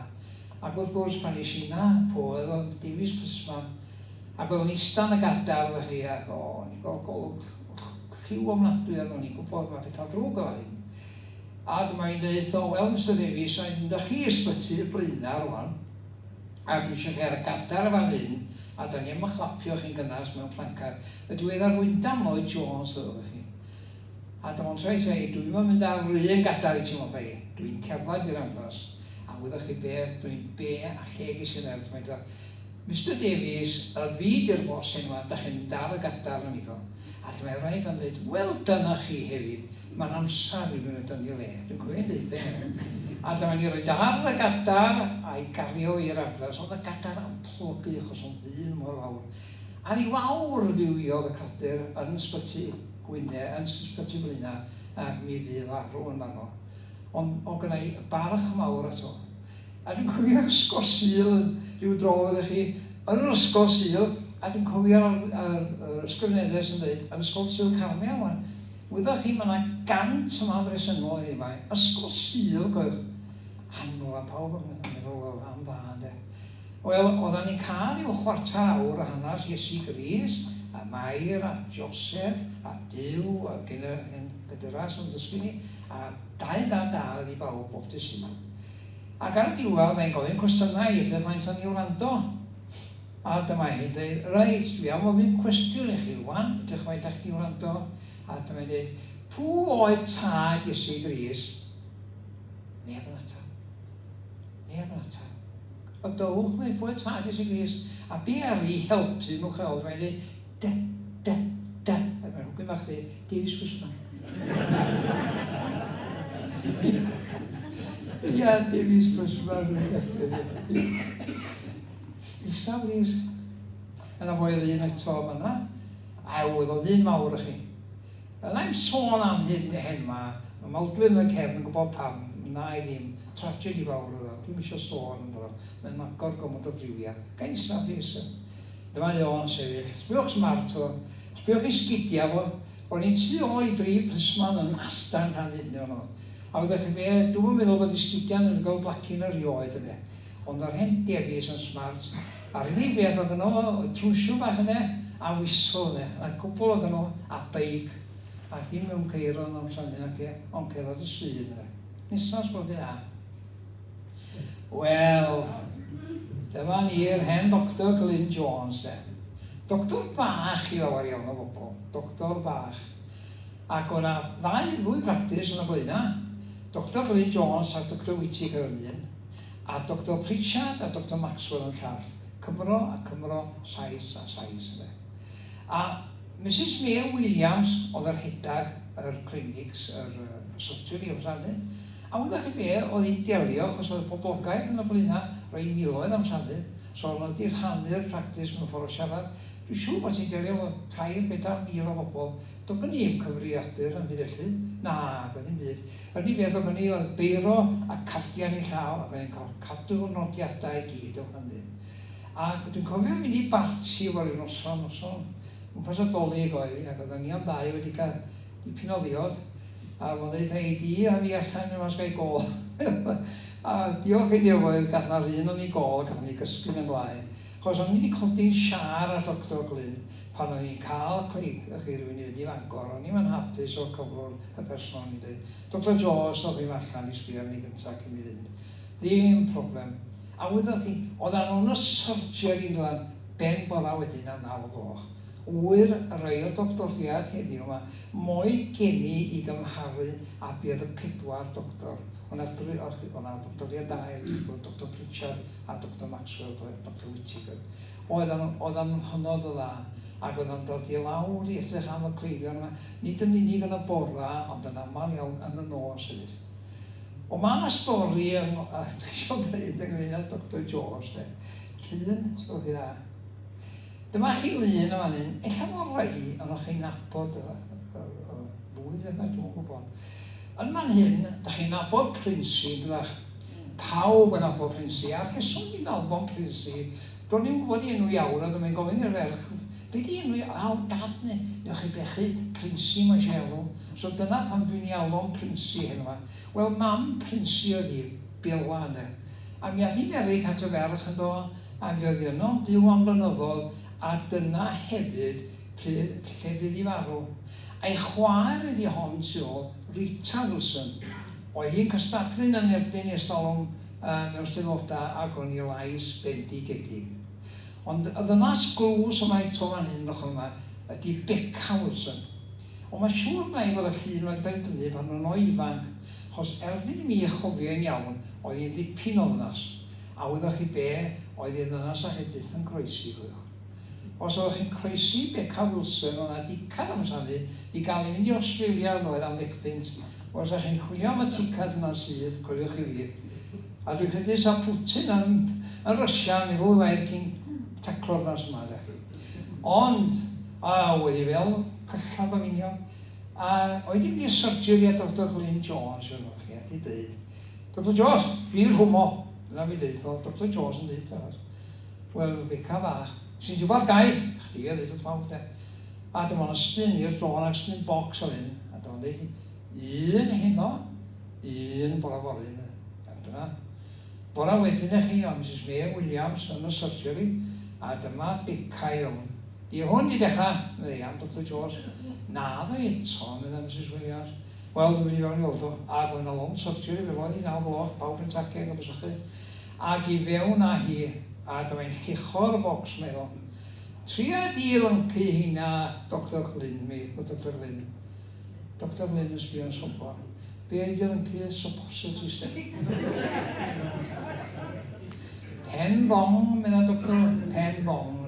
Ac wrth gwrs, pan es i 'na, po oedd o'n Davies Plisman, ac oedd o'n ista yn y gadar, wyddoch chi, ac o, o'n i'n gweld golwg lliw ofnadwy arno, o'n i'n gwybod ma' petha ddrwg yn fan hyn. A dyma fi'n deud wrtho, wel, Mister Davies, a mynd â chi i ysbyty y Blaenau rwan, a dwi eisiau chi ar y gadar yn fan hyn, a da ni am ych lapio chi'n gynnas mewn plancad. Y diweddar Wyndham Lloyd Jones oedd o, wyddoch chi. A dyma fo'n troi ata i, dwi'm yn mynd ar yr un gadar i ti, wrtha i, dwi'n cerdded i'r amblas. A wyddoch chi be, dwi'n be a lle ges i nerth, mae'n dweud, Mister Davies, y fi di'r boss hyn wan, dach chi'n mynd ar y gadar yn weithio. A lle mae wraig o'n dweud, wel dyna chi hefyd, mae'n amser i fi wneud yn ei le. Dwi'n cofio hi'n deud hynny. A dyma ni roed ar y gadar a'i gario i'r amblas, oedd y gadar yn plygu achos o'n ddyn mor fawr. A ryw awr fywiodd y cradur yn ysbyty Gwynedd, yn ysbyty Blaenau. Ac mi fu farw yn fanno. Ond o' gynna i barch mawr ato. A dwi'n cofio Ysgol Sul rhyw dro oeddech chi yn yr Ysgol Sul, a dwi'n cofio'r yr yr ysgrifenyddes yn dweud, yn Ysgol Sul Carmel 'wan, wyddoch chi, ma' 'na gant yma'n bresennol heddiw 'ma, Ysgol Sul, cofiwch. Annwl, a pawb yn meddwl, wel, am dda, ynde. Wel, oeddan ni'n cael rhyw chwarter awr o hanes Iesu Grist, a Mair, a Joseph, a Duw, a gyn yr hen gydyras o'n dysgu ni, a dau da da oedd i bawb bob dydd Sul. Ac ar y diwedd, oeddan ni'n gofyn cwestiynau i edrych faint o'n i wrando. A dyma hi'n dweud, reit, dwi am ofyn cwestiwn i chi rwan, edrych faint dach chi 'di wrando. A dyma hi'n dweud, pw oedd tad Iesu Grist? Neb yn ateb. Neb yn ateb. O dowch, mae pwy tad Iesu Grist. A be ar i helpu nhw chewd, mae'n dweud, dy, dy, dy. A mae'n hwgyn bach dweud, Davies Guzman. Ia, Davies Guzman. Isa, please. Yna fo i'r un eto yma. A oedd o ddyn mawr i chi. Wna i'm sôn am hyn hen 'ma, ma' Maldwyn yn y cefn yn gwybod pam, wna i ddim, tragedy fawr oedd o, dwi'm isio sôn amdano fo, mae'n agor gormod o friwia. Ga i nesa plîs? Dyma o'n sefyll, sbiwch smart o, sbiwch ei sgidia fo, o'n i tu ôl i dri plisman yn Asda yn Llandudno yn ôl, a wyddoch chi be, dwi'm yn meddwl bod ei sgidia'n ymgol blacin erioed ynde. Ond yr hen Davies yn smart, a'r unig beth oedd gynno fo oedd trwsio bach ynde, a whistle ynde, 'na cwpwl oedd gynno fo, a beic, ac ddim mewn ceir yn amser hynny naci, ond cerdded y stryd ynde. Nesa os gwelwch chi dda. Wel, dyma ni'r hen Doctor Glyn Jones de. Doctor bach i lawer iawn o bobl, doctor bach. Ac o' 'na ddau, ddwy practis yn y Blaenau, Doctor Glyn Jones a Doctor Whittaker yn un, a Doctor Pritchard a Doctor Maxwell yn llall, Cymro a Cymro, Sais a Sais ynde. A Misus May Williams oedd yn rhedeg yr clinics, yr yy surgery amser hynny, a wyddoch chi be, oedd hi'n delio, achos oedd y poblogaeth yn y Blaenau rhai miloedd amser hynny, so o'n nhw wedi rhannu'r practis mewn ffordd o siarad, dwi'n siŵr bod hi'n delio efo tair, bedair mil o bobl, Doedd gen i ddim cyfrifiadur na'm byd felly. Na, doedd ddim byd. Yr unig beth oedd gen i oedd beiro a cardiau yn ei llaw ac o'n i'n cael cadw nodiadau i gyd o hynny. Ac dwi'n cofio mynd i barti efo ryw noson, noson gwmpas y Dolig oedd hi, ac oedden ni o'n dau wedi cael dipyn o ddiod, a fo'n dweud, hei di a fi allan yma os ga i gôl. A diolch i Dduw oedd gath na'r un o'n i gôl a gathon ni gysgu yn y ngwlâu. Achos o'n i wedi codi'n siâr ar Doctor Glyn Pan o'n i'n cael clic y chi rywun i fynd i Fangor, o'n i'm yn hapus o cyflwr y person, o'n i'n deud, Doctor Jones, dowch chi allan i sbio arni gynta cyn mi fynd. Ddim problem. A wyddoch chi, oeddan nhw yn y surgery yn doeddan, ben bora wedyn am naw o gloch. Ŵyr rai o'r doctoriad heddiw 'ma, mo'i geni i gymharu â be oedd y pedwar doctor. O' 'na dri, o' 'na ddoctoriad da hefyd, Doctor Pritchard a Doctor Maxwell, doedd, Doctor Whittaker. Oeddan nhw, oeddan nhw'n hynod o dda, ac oeddan nhw'n dod i lawr i edrych am y cleifion yma, nid yn unig yn y bora, ond yn aml iawn yn y nos hefyd. Wel, mae 'na stori yn, dwi eisiau dweud ynglyn â Doctor Jones, de. Llun, os gwelwch chi dda. Dyma chi lun yn fan hyn, ella fod rhai ohonoch chi'n nabod y, y, y ddwy beth dwi'm yn gwybod. Yn fan hyn, da chi'n nabod Princey, yn dydach? Pawb yn nabod Princey, a'r rheswm dwi'n nabod Princey, do'n i'm yn gwybod ei enw iawn, a dyma i'n gofyn i'r ferch, be di enw i, o, dad, ne, newch chi bechu, Princey mae eisiau alw. So dyna pam dwi'n ei alw'n Princey heno 'ma. Wel, mam Princey oedd hi, Bela, ynde. A mi ath hi Meric at y ferch, yndo, a mi oedd hi yno'n byw am flynyddoedd, a dyna hefyd pryd, lle bu ddi farw. A'i chwaer ydi hon tu ôl, Rita Wilson. Oedd hi'n cystadlu yn erbyn i estalwm mewn steddfodau ac o'n i lais bendigedig. Ond y ddynas glws yma eto fan hyn yr ochr yma ydi Beca Wilson. Ond mae'n siŵr arna i fod y llun wedi cael ei dynnu pan o'n o ifanc, achos erbyn i mi chofio hi'n iawn oedd hi'n ddipyn o ddynas. A wyddoch chi be, oedd hi'n ddynas a chi byth yn croesi, cofiwch. Os oeddech chi'n croesi Beca Wilson oedd 'na dicad am hynny i gael i fynd i Australia yn oedd am ddegpunt. Wel os o'ch chi'n chwilio am y ticad yna'n syth, coeliwch chi fi. A dwi'n credu 'sa Putin yn yn Russia yn meddwl ddwy waith cyn taclo'r ddynas yma de. Ond, a oedd hi fel cyllad o finiog. A oedd hi'n mynd i'r surgery a Doctor Glyn Jones, siŵr o chi, a di dweud, Doctor Jones, fi'n rhwmo. Dyna fi dweud, o, Doctor Jones yn dweud, achos, wel, Beca fach, sy'n ti wbeth gai? Chdi a dweud wrth pawb, de. A dyma o'n ystyn i'r drôn ac ystyn bocs o hyn, a dyma'n dweud, un heno, un bora fory. A dyna, bora wedyn i chi, o Mrs May Williams yn y surgery, a dyma Beca i fewn. Di hwn di dechrau, meddai am Doctor Jones. Naddo eto, meddai Misus Williams. Wel, dwi'n mynd i fewn i weld o. Ac oedd yna lond surgery fe oedd hi, naw gloch, pawb yn tagu ac yn bysychu. Ac i fewn â hi, a dyma hi'n llucho'r bocs, meddwl. Tria di lyncu heina, Doctor Glyn, mi, o Doctor Glyn. Doctor Glyn yn sbio'n sobor. Be ydi lyncu suppositories de? Pen bong, medda Doctor, pen bong.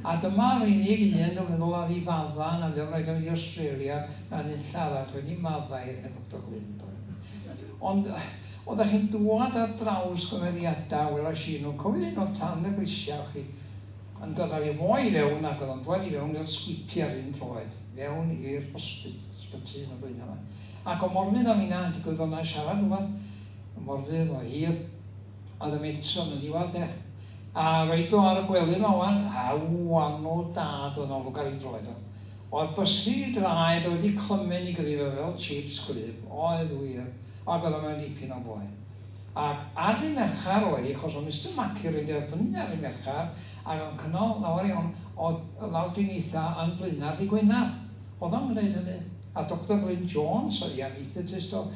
A dyma'r unig un dwi'n meddwl ar ei fadda, na fydd o'n rhaid o fynd i Australia na nunlla arall wedi maddau i'r hen Doctor Glyn, doedd. Ond oeddech chi'n dŵad ar draws gymeriadau, welais i nhw, cofio un oedd tan y grisiau, chi, yn dod â fi fo i fewn ac oedd o'n dŵad i fewn i'r sgipi ar un troed, fewn i'r ysbyty yn y Blaenau 'ma. Ac o Morfudd a finna yn digwydd bod 'na'n siarad rhywbeth, o Morfudd o hir, Oedd y metron yn diwadd de. A roid o ar y gwely 'ma wan, a wanwl dad oedd olwg ar ei droed o. Oedd bysu i draed o wedi clymu'n i gryf o fel chips gwlyb, oedd wir, ac oedd o mewn dipyn o boen. Ac ar ddy' Merchar oedd hi, achos oedd Mister Mackie roid e fyny ar ddy' Merchar, ac o'n cynnal lawer iawn o lawdriniaethau yn Blaenau ar ddy' Gwener. Oedd o'n gwneud hynny. A Doctor Glyn Jones oedd hi, anaesthetist o,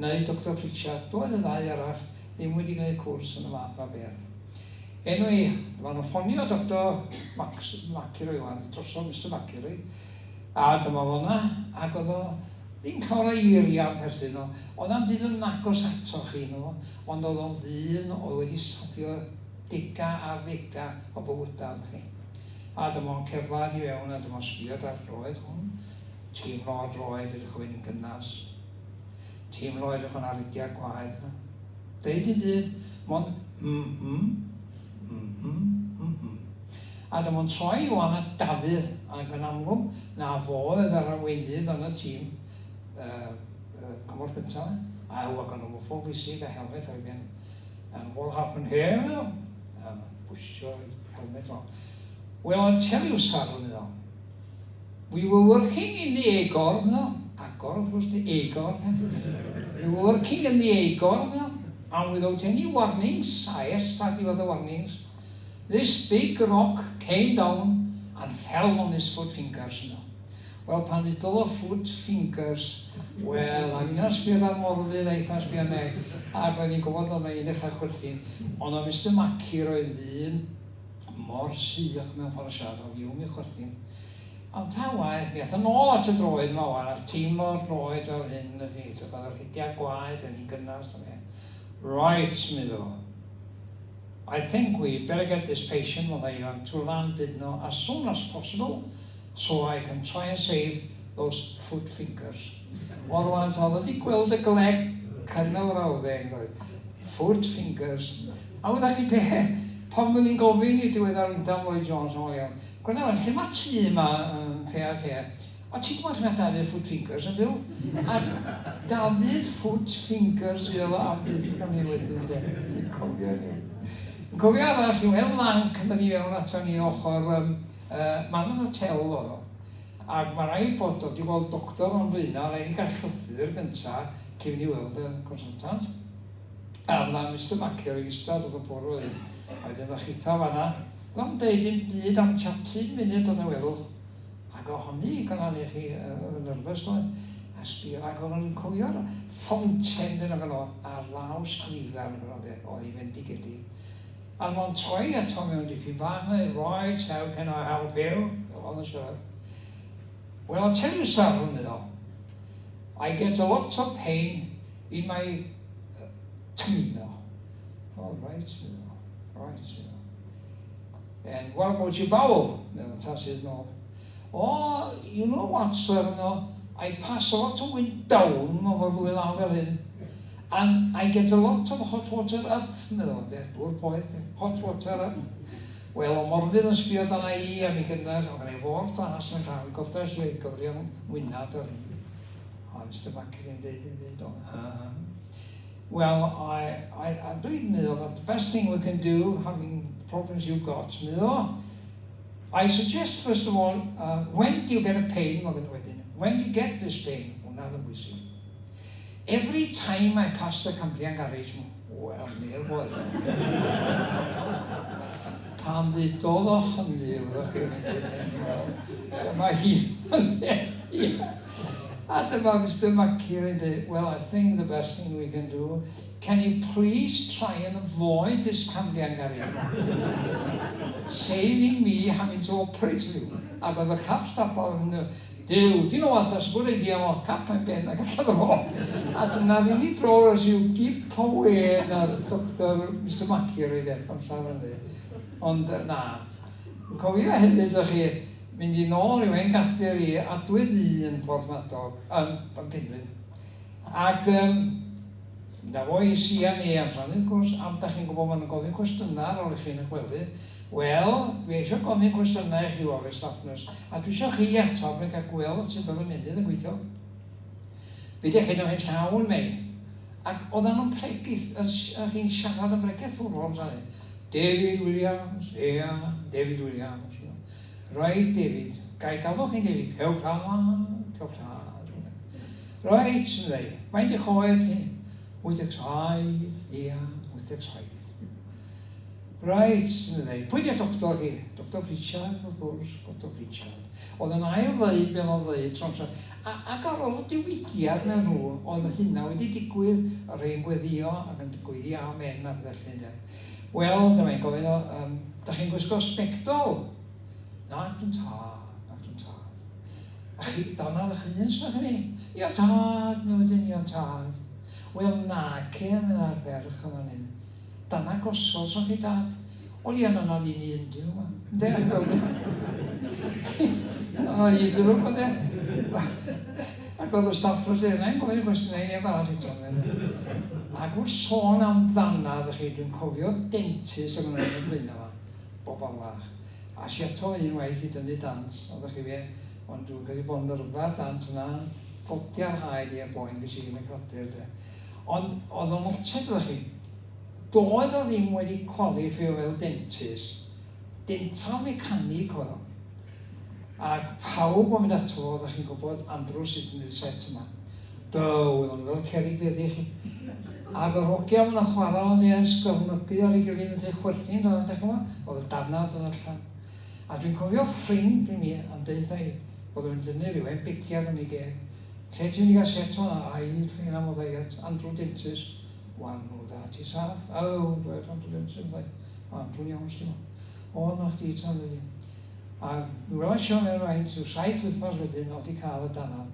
neu Doctor Pritchard, doedd y ddau arall ddim wedi gwneud cwrs yn y fath 'na beth. Anyway, maen nhw'n ffonio Doctor Max, McIlroy wan, drosodd Mister McIlroy, a dyma fo 'na, ac oedd o ddim llawer o eiriau yn perthyn o, oedd na'm byd yn agos ato chi, no, ond oedd o'n ddyn oedd wedi safio degau ar ddegau o bywydau, ydych chi. A dyma o'n cerdded i fewn, a dyma o'n sbio ar droed hwn, teimlo ar droed, edrych o fynd yn gynnas. Teimlo edrych yn aridiau gwaed 'na. Deud dim byd, mond mm-hmm, mm-hmm, mm-hmm. A dyma o'n troi ŵan at Dafydd, ac yn amlwg na fo oedd yr arweinydd yn y tîm uh, uh, cymorth gyntaf, a ac yn hollol bwysig a helmet ar ei ben. And what happened here? A pwysio helmet o. Well, I'll tell you, sir, meddwl. We were working in the Agor, no, Agor wrth gwrs, the Agor. We were working in the Agor, no, and without any warnings, AS ar diwedd y warnings, this big rock came down and fell on his foot fingers, no. Wel, pan ddudodd o foot fingers, wel, a finna'n sbio ar Morfudd a hitha'n sbio arna i, ac oedd hi'n gwybod oedd 'na un dechrau chwerthin, ond oedd Mister Mackie roedd ddyn mor sych mewn ffordd o siarad, oedd fiwm i chwerthin. Ond ta waeth, mi ath o nôl at y droed 'ma wan, a teimlo'r droed fel hyn, y chi, oedd yr hediad gwaed yn ei gynnas, ta be. Right, medda fo. I think we better get this patient, meddai Iwan, to Llandudno as soon as possible, so I can try and save those foot fingers. Wel rwan, ta oedd wedi gweld y glec yn y frawddeg, doedd? Foot fingers. A wyddoch chi be? Pan fyddwn ni'n gofyn i'r diweddar Wyndham Lloyd Jones yn ôl iawn, Gwranda wan, lle mae'r tŷ yma yn lle a lle? O, ti'n gwybod lle mae Dafydd Foot Fingers yn byw? A Dafydd Foot Fingers fydd o am byth gan ni wedyn, de. Dwi'n cofio hynny. Yn cofio arall, yw hen lanc yn dod i fewn ato ni ochr um, uh, Manor Hotel oedd o. Ac mae rhaid bod o wedi gweld doctor o'n flaenau, rhaid i gael llythyr gynta cyn i weld y consultant. A fydda Mister Mackie yn eistedd wrth y bwrdd fel hyn, a wedyn fydda chitha fan'na, fydda i'm deud dim byd am tua pum munud o dawelwch, ac o hynny i gynnal i chi yn nervous doedd, a sbio, ac oeddwn i'n cofio'r fountain pen o'n o, a'r law sgrifen yn gyno de, oedd hi'n fendigedig. A dyma o'n troi ato mewn dipyn bach, a dweud, right, how can I help you? Fel oedd yn siarad. Well, I'll tell you, sir, medda o, I get a lot of pain in my tummy medda fo. Oh, right, medda fo. Right, medda fo. And what about your bowel? Medda fo, ta sydd nôl. Oh, you know what, sir, medda fo, I pass a lot of wind down, mae fo ddwy law fel hyn, and I get a lot of hot water up, medda fo, de, dŵr poeth, de, hot water up. Wel, o Morfudd yn sbio dana i a mi gynnar, o gynna i fôr glas yn llaw, i godas i o'i gyfri o'n ngwynab fel hyn. Oedd Mister Mackie ddim deud dim byd, oedd uh, Well, I, I, I believe, meddwl, that the best thing we can do, having the problems you've got, meddwl, I suggest, first of all, when do you get a pain, mae gen wedyn, when do you get this pain, hwnna oedd yn bwysig. Every time I pass the Cambrian Garage, wel, neb oedd. Pan ddudodd o hynny, wyddoch chi, o'n i'n dweud, wel, dyma hi. A dyma Mister Mackie yn dweud, well, I think the best thing we can do, can you please try and avoid this Cambrian Garage? Saving me having to operate you. Ac oedd y cap stabal yn mynd, Duw, do you know what, that's a good idea, mo, cap yn ben ac allan o fo. A dyna'r unig dro roes i'w gip o wên ar Doctor Mister Mackie roedd e, amser hynny. Ond na. Yn cofio hefyd, ych chi, mynd i nôl i'w hen gadir i Adwy Ddu yn Porthmadog, yn, yn Penrhyn. Ac um, na fo i CNA amser hynny, wrth gwrs, am da chi'n gwybod maen nhw'n gofyn cwestiynau ar ôl i chi'n y gwely. Wel, dwi eisiau gofyn cwestiynau i chi, Office Staff Nurse, a dwi eisiau chi atab neu cael gweld sut oedd y munud yn gweithio. Be di hyn o'n hyn llawn, mei? Ac oedden nhw'n preguth, yn, chi'n siarad yn bregethwrol amser hynny. David Williams, ia, David Williams. Right, David, ga i galw chi'n David? Cewch tad, cewch tad. Right, meddai, faint i'ch oed chi? 87, ia, 87. Reit, meddai, pwy 'di'r doctor chi? Doctor Pritchard, wrth gwrs, Doctor Pritchard. Oedd yn ail ddeud be oedd o'n ddeud tro amser. A, ac ar ôl y diwygiad mewn nhw, oedd hynna wedi digwydd, y rhai yn gweddio ac yn gweiddi amen a pethau felly, ynde. Wel, dyma i'n gofyn o, um, da chi'n gwisgo sbectol? Na, dwi'n tad, na, dwi'n tad. A chi, danadd eich hun, sa'ch chi? Ia, tad, mi wedyn, ia, tad. Wel, na, ce, meddai'r ferch yn fan hyn. Dyna gosod so chi dad. O ia na na ddim un dyn nhw Ynde? Na un dyn nhw ynde? Ac oedd y staff yn dweud, na'n gofyn y cwestiwn i neb arall eto. Ac wrth sôn am ddannedd chi, dwi'n cofio dentist o'n yn y Blaenau yma, bobl fach. A si ato un waith i dynnu dant, oeddech chi fe, ond dwi'n credu bod nyrfa'r dant yna godi ar haed i a boen ges i yn y cradur. De. Ond oedd o'n oteg efo chi. Doedd o ddim wedi qualifio fel dentist. Dental mechanic oedd o. Ac pawb o'n mynd ato fo, oeddech chi'n gwybod, Andrew sydd yn y set yma. Duw, oedd o'n fel cerrig beddi chi. Ac yr hogia ma'n chwarae o'n yn sgyrnygu ar ei gilydd yn dweud chwerthin, doedd o'n gwybod? Oedd y darnau dod allan. A dwi'n cofio ffrind i mi yn deutha i bod o'n mynd dynnu rhyw hen begiad yn ei geg. Lle ti'n mynd i gael set o 'na? Ai, rheina mo ddiet, Andrew Dentist. Wan, o da, ti saff? O, dweud Andrew Dentist, meddai. O, Andrew'n iawn, sti mo. O, na chdi ta, meddai. A mi welais i o mewn rhaid, rhyw saith wythnos wedyn, o di cael y danaf.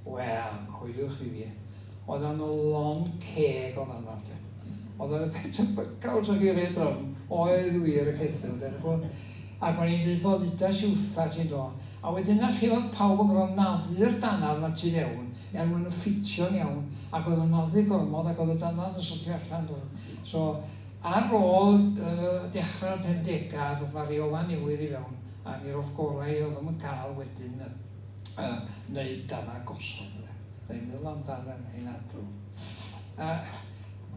Wel, coeliwch chi fi. Oedd o'n lond ceg o ddanaf, de. Oedd o'n y peth tebycaf wrth chi red drum, oedd wir y ceffyl, de. Ac o'n i'n deutha o ddudas i wrtha ti, do. A wedyn 'na lle oedd pawb yn gorfod naddu'r dannedd 'ma tu fewn er mwyn nhw ffitio'n iawn ac oedd o'n naddu gormod ac oedd y dannedd yn syrthio allan doedd. So ar ôl yy dechrau'r pumdegau ddoth 'na reolau newydd i fewn a mi roth gorau i oedd o'm yn cael wedyn yy wneud dannedd gosod ynde. Rhaid meddwl amdan yr hen Andrew. Yy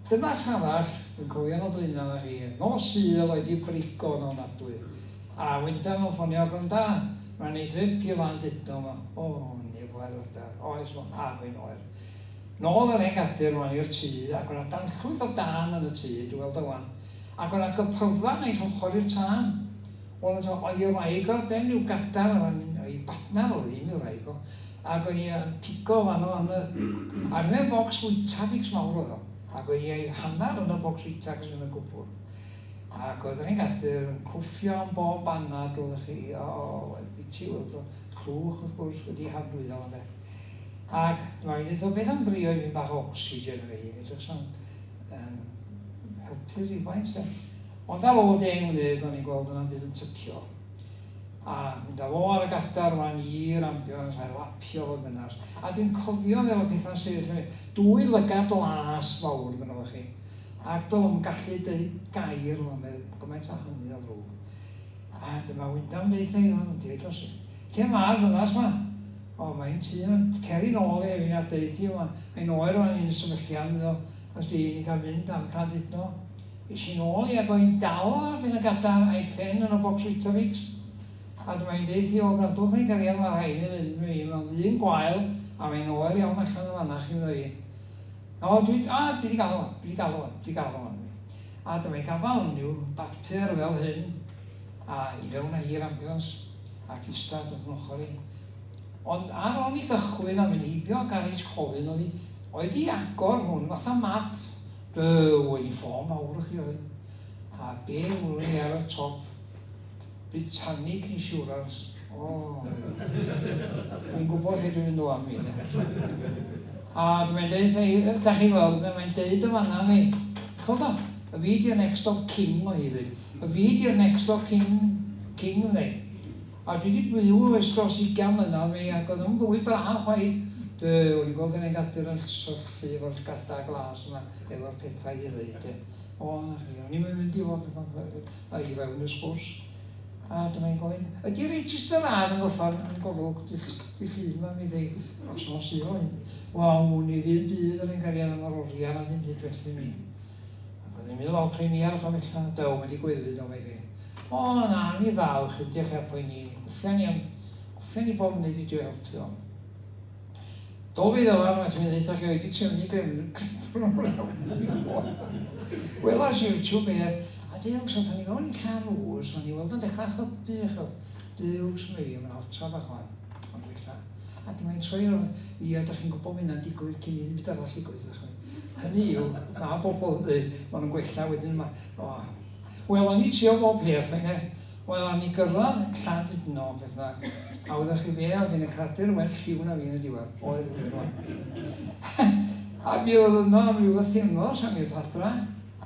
dynas arall dwi'n cofio yn o Blaenau 'na chi, nos Sul oedd 'di brigo'n ofnadwy. A Wynda mewn ffonio, Gwranda, mae'n ei drip i Landudno 'ma. O, neb o aelodau. Oes, wel, na, mae'n oer. Nôl yr hen gadur rwan i'r tŷ, ac o'na danllwyth o dân yn y tŷ, dwi'n weld o wan. Ac o'na gypyrddau naill ochr i'r tân. Wel, yn oedd ei wraig o ar ben rhyw gadar, o'i badnar oedd ddim ei wraig o, ac oedd hi yn pigo fan o am y... A'r hen focs Weetabix mawr oedd o, ac oedd hi ei hanner yn y bocs Weetabix yn y cwpwrdd. Ac oedd yr hen gadur yn cwffio am bob banad, oeddech chi, o, wel, biti weld o, llwch wrth gwrs wedi hardwyddo fo, ynde. Ac dyma fi'n deutha, beth am drio i fynd bach o ocsigen efo hi, edrych sa'n um, helpu rhywfaint, de. Ond ar ôl deng munud, o'n i'n gweld yna'n byd yn tycio. A mynd â fo ar y gadar wan i'r ambulance a'i lapio fo'n gynnas. A dwi'n cofio fel y pethau'n sefyll yn fi, dwy lygad las fawr gynno fo chi. Ac doedd o'm gallu deud gair, oedd o'n meddwl gymaint â hynny o ddrwg. A dyma Wyndham yn deutha i, o'n deud os, lle mae'r ddynas 'ma? O, mae hi'n tŷ, mae'n cer i nôl i Elin a deud hi, mae'n oer fan hyn y sefyllian, meddo, os di ni cael mynd am Llandudno. Es i nôl i ac oedd hi'n dal ar ben y gadar a'i phen yn y bocs Weetabix. A dyma hi'n deud hi, o, gwrandwch ni gariad, mae rhaid ni fynd, mi mae'n ddyn gwael a mae'n oer iawn allan yn fanna chi, meddo hi. O, dwi, a, dwi wedi gael o, dwi wedi gael o, dwi wedi gael o. A dyma hi'n gafael yn yw bapur fel hyn, a i fewn â hi i'r ambulance. Ac ista wrth yn ochr i. Ond ar ol i gychwyn a mynd heibio garej Colin oedd hi oedd hi agor hwn fatha map. Duw, oedd hi ffôn fawr i chi oedd hi. A be welwn i ar y top? Britannic Insurance. O, dwi'n gwybod lle dwi'n mynd ŵan mi. A dwi'n deud, da chi'n gweld, mae'n deud yn fanna mi. Chweld o, y fi di'r next of kin o hi dweud. Y fi di'r next of kin, king ynddi. A dwi 'di byw ers dros ugain mlynedd mi ac oedd o'n fywyd braf chwaith. Duw, o'n i'n gweld yr hen gadur yn syllu efo'r llgada glas yma efo'r pethau i ddeud de. O, 'na chi, o'n i'm yn mynd i fod yn i fewn y sgwrs. A dyma hi'n gofyn, ydy register A yn gorffan yn golwg dy llun 'ma mi ddei, noson Sul o hyn. Wel, wn i ddim byd yr hen gariad am yr oriau na ddim byd felly mi. Ac oedd hi'n mynd lawr Premier Llanfella, dew, mae 'di gweiddi do, meddi. O, na, mi ddaw chi, diolch i'r poeni, gwffian ni am, gwffian ni bob munud i drio helpu o. Dol fi ddylan, wnaeth mi ddeutha chi oedi trefnu grefn. Welas i'r tŵ beth, a duws, aethon ni mewn i car rŵs, o'n i weld yn dechrau hybu, ch'od, duws, mae fi, mae'n altra bach wan, mae'n gwella. A dyma hi'n troi rownd, ia, dach chi'n gwybod mae hynna'n digwydd cyn i ddim byd arall ddigwydd, dach chi'n. Hynny yw, mae bobl yn dweud, maen nhw'n gwella wedyn, ma, o. Wel, o'n i trio bob peth, fe, wel, o'n i gyrraedd Llandudno, beth bynnag, a wyddoch chi be, oedd gen y cradur well lliw na fi yn y diwedd, oedd wir rwan. A mi oedd yno am ryw bythefnos, a mi oedd adra,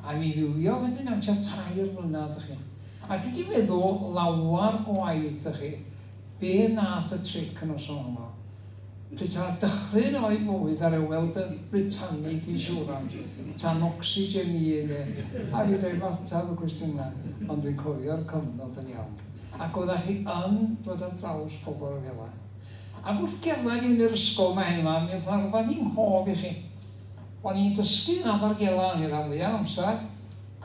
a mi fywio wedyn am tua 3 mlynedd, dych chi. A dwi wedi meddwl lawar gwaith, dych chi, Be nath y tric y noson honno? Pryd ta dychryn o'i fywyd ar weld y Britannic Insurance, tan ocsigen i ne, a fi ddim ateb y cwestiwn yna, ond dwi'n cofio'r cyfnod yn iawn. Ac oeddach chi yn dod ar draws pobl fela. Ac wrth gerdded i fynd i'r ysgol 'ma heno 'ma, mi oedd 'na rwbath i'n nghof i chi. O'n i'n dysgu yn Abergela o'n i rhan fwya'r amser,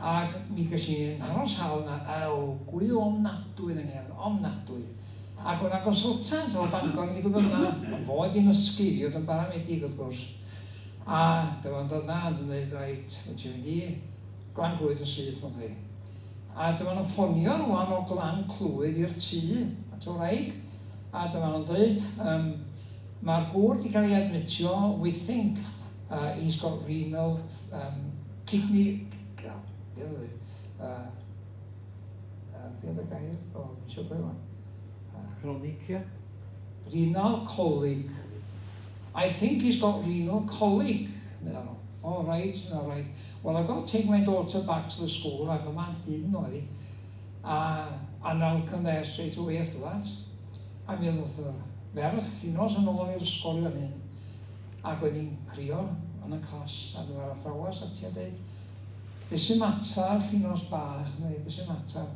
Ac mi ges i 'nharo sâl 'na, ew, gwy ofnadwy yn 'y nghefn, ofnadwy. Ac o' 'na gonsultant o Bangor yn digwydd bod yna, ond fo oedd 'di nysgu fi, oedd yn baramedig wrth gwrs. A dyma fo'n dod 'na a yn dweud, reit, wyt ti'n mynd i Glan Clwyd yn syth, meddai hi. A dyma nhw'n ffonio rŵan o Glan Clwyd i'r tŷ, at y wraig, a dyma nhw'n dweud, yym, mae'r gŵr 'di cael ei admitio, we think he's got renal um, Kidney, be oedd e? Be oedd y gair? O, fi'n siŵr beth wan. Chronic, ia? Renal colic. I think he's got renal colic, meddwl nhw. Oh, right, no, right. Well, I've got to take my daughter back to the school, ac yma'n hyn oedd hi. A, and I'll come there straight away after that. A mi oedd y ferch, Llinos, yn ôl i'r ysgol i fan hyn. Ac oedd hi'n crio yn y class a dyma'r athrawes ati a deud, Be sy'n matar, Llinos bach? Meddai, be sy'n matar?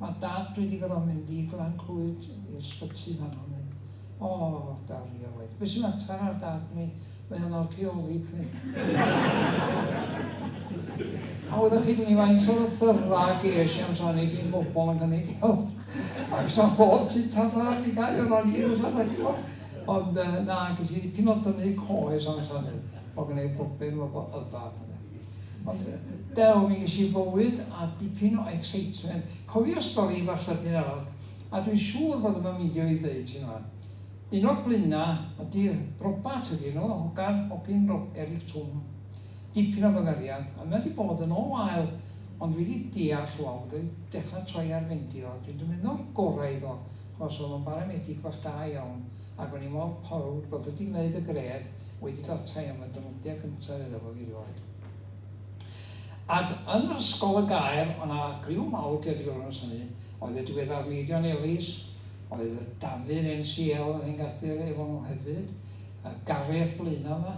Mae Dad wedi gorfod mynd i Glan Clwyd i'r ysbyty fanno, meddai. O, Daria waeth. Be sy'n matar ar Dad? Mi, mae o'n alcoholic, meddai. A wyddoch chi, dwn i faint o lythyrau ges i am sôn i gyn bobl yn cynnig help. Ac sa pob tŷ tafarn i gau o ran i, Ond na, ges i dipyn o dynnu coes am hynny. Oedd gen i broblem efo yfad. Ond dew, mi ges i fywyd a dipyn o excitement. Cofio stori fach sydyn arall, a dwi'n siŵr bod o'm yn meindio fi ddeud hyn wan. Un o'r Blaena ydi Robat ydi enw fo, hogan, hogyn Eric Twm. Dipyn o gymeriad, a mae o 'di bod yn o wael, ond dwi 'di deall rwan bod o 'di dechrau troi ar fendio, a dwi'n dymuno'r gorau iddo. Achos oedd o'n baramedig bach da iawn ac o'n i mor prowd bod o 'di gwneud y grêd wedi dod ata i am y dymodiad cyntaf iddo fo erioed. Ac yn yr Ysgol y Gaer o' 'na griw mawr deud y gwir ers hynny, oedd y diweddar Meirion Ellis, oedd Dafydd NCL yn hen gadur efo nhw hefyd, a Gareth Blaenau 'ma,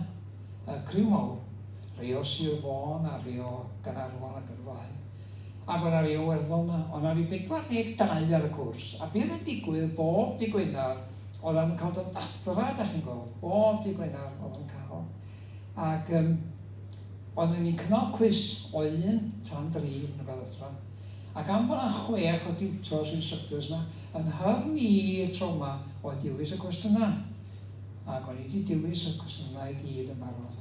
y criw mawr, rhei o Sir Fôn a rhei o Gaernarfon ac yn y blaen. Ac o' 'na rei o Werddon 'na. O' 'na ryw 42 ar y cwrs, a be' oedd yn digwydd bob dy' Gwener, Oedd o'n cael dod adra, da chi'n gweld, bob dydd Gwener oedd o'n cael. Ac um, oedden ni'n cynnal cwis o un tan dri yn y adra. Ac am bod 'na chwech o diwtors, instructors 'na, yn nhyrn i y tro 'ma oedd dewis y cwestiynau. Ac o'n i 'di dewis y cwestiynau i gyd yn barod.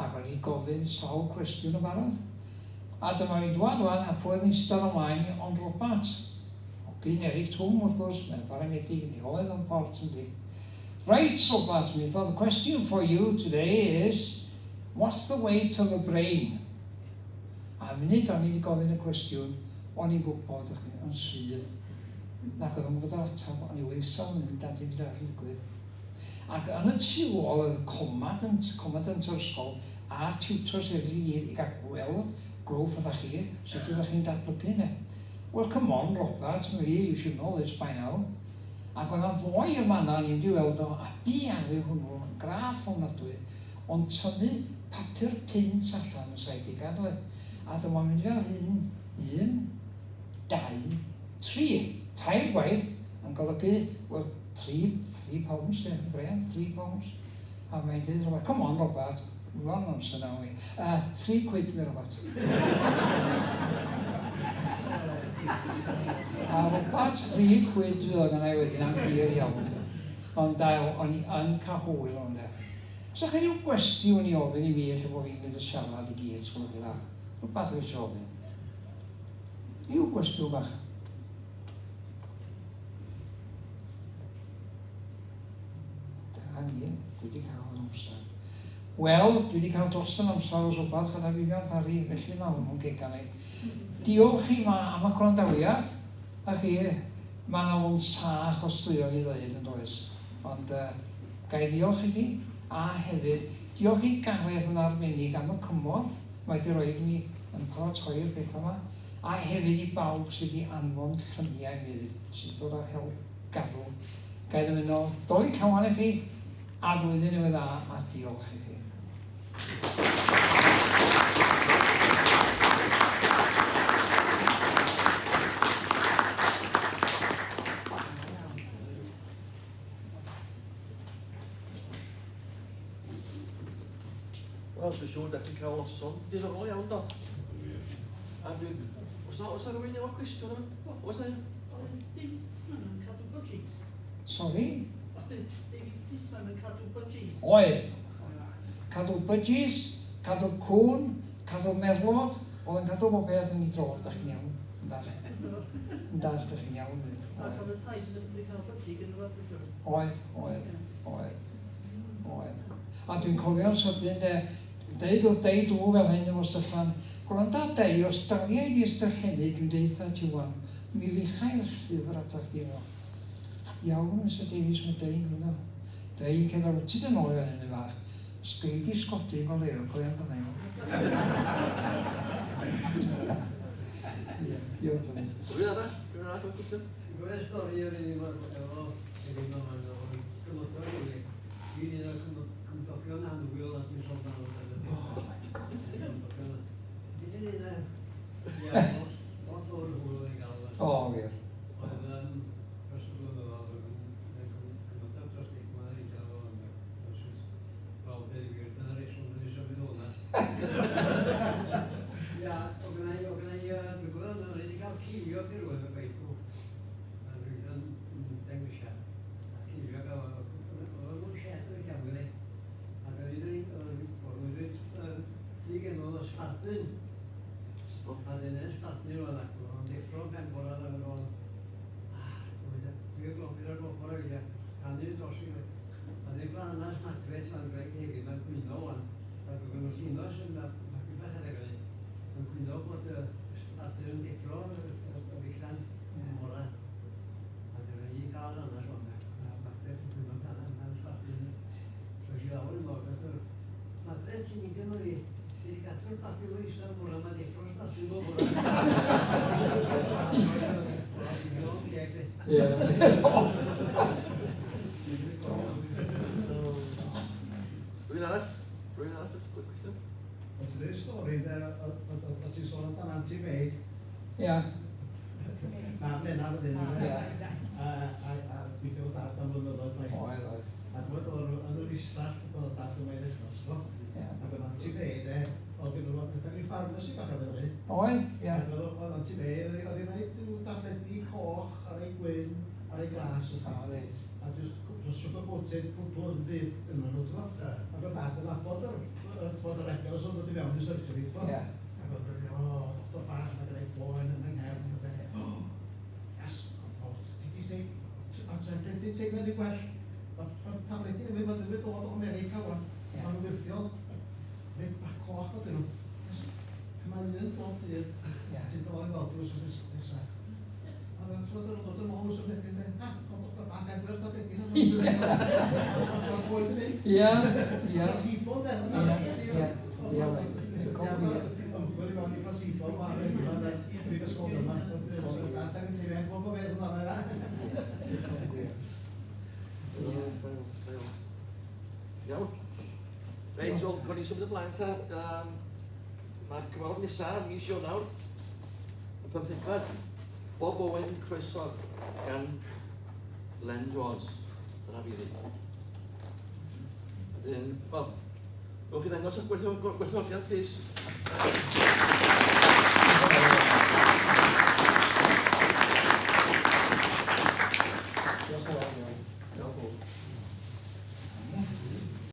Ac o'n i'n gofyn sawl cwestiwn yn barod. A dyma fi'n dwad wan, a pwy oedd yn eistedd o mlaen i ond Robat. Hogyn Eric Twm, wrth gwrs, mae'n baramedig, mi oedd o'n port yndi. Reit, Robat, mi the question for you today is, what's the weight of a brain? A munud o'n i wedi gofyn y cwestiwn, o'n i'n gwybod, chi, yn syth, nac oedd o'n gwybod yr ateb, o'n i weisol yn mynd at un arall digwydd. Ac yn y tu ôl oedd commandant, commandant o'r ysgol, a'r tutors eraill i gyd i gael gweld growth fatha chi, sut ydych chi'n datblygu yna. Well, come on, Robert, me, you should know this by now. Ac oedd 'na foi yn fan'na, o'n i'n mynd i weld o, a bu arw hwnnw yn graff ofnadwy, ond tynnu papur punt allan yn 70au, doedd? A dyma mynd fel hyn, un, dau, tri. Tair gwaith yn golygu, wel, £3, de, Brian, £3. A mae'n dweud, Robert, come on, Robert, we're on amser now, we. £3, mi Robert. A Robert, £3 fydd o gynna i wedyn am hir iawn, de. Ond da, o'n i yn cael hwyl o'n de. So chi ryw gwestiwn i ofyn i fi, lle bod fi'n mynd y siarad i gyd, sgwelwch chi dda. Rhywbeth fi eisiau ofyn. Rhyw gwestiwn bach. Dyna ni, dwi wedi cael yn amser. Wel, dwi wedi cael dros yn amser os rhywbeth gyda Vivian Parry, felly mae hwnnw'n gegan i. Diolch i ma am y gwrandawiad, a chi, mae yna lond sach o straeon i ddeud yn does. Ond ga i ddiolch i chi, a hefyd diolch i Gareth yn arbennig am y cymorth mae 'di roid i mi yn paratoi'r pethau 'ma, a hefyd i bawb sydd 'di anfon lluniau i mi hefyd, sydd 'di dod â'r help garw. Ga i ddymuno Dolig Llawen i chi, a Blwyddyn Newydd Dda, a diolch i chi. Wel, dwi'n siŵr da chi'n cael noson diddorol iawn, do. A dwi'n... Oes na, oes na rhywun efo cwestiwn yma? Oes na un? Oedd Davies Pisman yn cadw budgies? Sorry? Oedd Davies Pisman yn cadw budgies? Oedd. Cadw budgies, cadw cŵn, cadw merlod, oedd yn cadw bob peth yn ei dro, da chi'n iawn. Yndach. Yndach, da chi'n iawn. Fyd. Ac oedd y taid yn wedi cael budgie gyda fo, dwi'n siŵr. Oedd, oedd, oedd, oedd. A dwi'n cofio'n sydyn de, deud wrth Dei Dŵ fel hyn efo styllan, gwranda Dei, os daliai di ystyllennu, dwi'n deutha ti wan, mi luchai'r llyfr ata chdi fo. Iawn, Mister Davies, mae Dei'n gwyno. Dei'n cerdded, tyd yn ôl i fan hyn fach. Sgei di sgodyn go lew, cofia amdana i. Ie, diolch Tony. Rhywun arall? Rhywun arall efo cwestiwn? Dwi'n cofio stori yr un efo efo Elin Maman oedd yn gymydog i fi. Dwi'n un o'r cymdogion annwyl a dwi'n sôn amdano fo. Oh my God. Cymdogion. Nid yn un ia, lot o'r hwyl oedd yn gael. O, wir. Oedd dros y blynyddoedd oedd yn gymydog dros stigma i gael o yn Wel, deud y gwir, dyna reswm dwi 'di symud o 'na. Ia, o' gynna i, o' gynna i, yy, dwi'n gwybod, o'n i 'di cael ceiliog rhywun yn gweud, o, a dwi yn dengysio, a ceiliog a oedd o'n mewn shed yn y cefn gynna i. Ac o'n i'n dweud, o'n i'n dweud, ffug enw oedd o Sbardun. A dyn yn Sbardun oedd ac o'n deffro yn pen bora ac o'n, ah, dwi'n globyn ar gobor o eiliad, canu dros i A ddim Gladys Margaret, mae'n wraig hefyd, mae'n gwyno wan. Ac oedd nhw'n llinos yn magu bach adeg hynny, yn gwyno bod y Arthur yn deffro y Fechan yn bora. A dyna ni cael hanes o'n a Margaret yn gwyno amdano amdan Sbardun. So es i lawr yn ôl, gath yr Margaret sy'n neidio nhw fi, ti wedi gadw'r babi mor isel bora, mae'n deffro'r Sbardun bob bora. Ie. Rhywun arall? Rhywun arall? Cwestiwn? Ond ti'n dweud stori, de, o ti'n sôn amdan Auntie May. Ia. Na, bennaf yn hyn. Ie. A, a, a gweithio efo dad am flynyddoedd maith. Oedd, oedd. A dwi'n meddwl oedd nhw yn yr isall, oedd dad yma i ddechrau, so. Ie. Ac oedd Auntie May, de, oedd gen nhw, oedd gen pharmacy bach ar fyny. Oedd, ie. Ac oedd oedd Auntie May, oedd oedd hi'n rhaid nhw dabledi coch ar ei gwyn, ar ei glas, O, reit. A just, just sugar coated pwdl yn byd yna nhw, ti'n gwbod? Ac oedd dad yn nabod yr, yr, t'mod, yr egos oedd dod i mewn i surgery, ti'n gwbod? Ie. Ac oedd yn o, doctor bach, mae gen i boen yn yng nghefn, ac oedd e, "O, yes, o, ti di dweud, a ti'n di teimlo ddim gwell, mae'r tabledi newydd, mae'n dod o America wan, Ie. maen nhw'n wyrthiol, rhaid bach coch ma dyn nhw. Yes, Cyma un bob dydd, Ie. ti'n dod i weld drws wythnos nesa. A mae'n tro dod yn ôl wrth wedyn, de, ha, o doctor bach, efo'r tabledi yna. Mae'n yn mynd. Ie, ie. Placebo, de. Ie, ie, ie, ie. Ymchwil i mewn i placebo, ma'n rhaid yma, de, prifysgol yma. A da ni'n teimlo, gwybod bod feddwl am yna. Gwir. Iawn. Reit, wel, gwni symud ymlaen ta. Um, Mae'r cyfarfod nesaf mis Ionawr, y pymthegfed, Bob Owen Croesodd gan Len Jones. Dyna fi ddi. Wedyn, wel, gewch chi ddangos eich gwerthfawrogiad, plîs.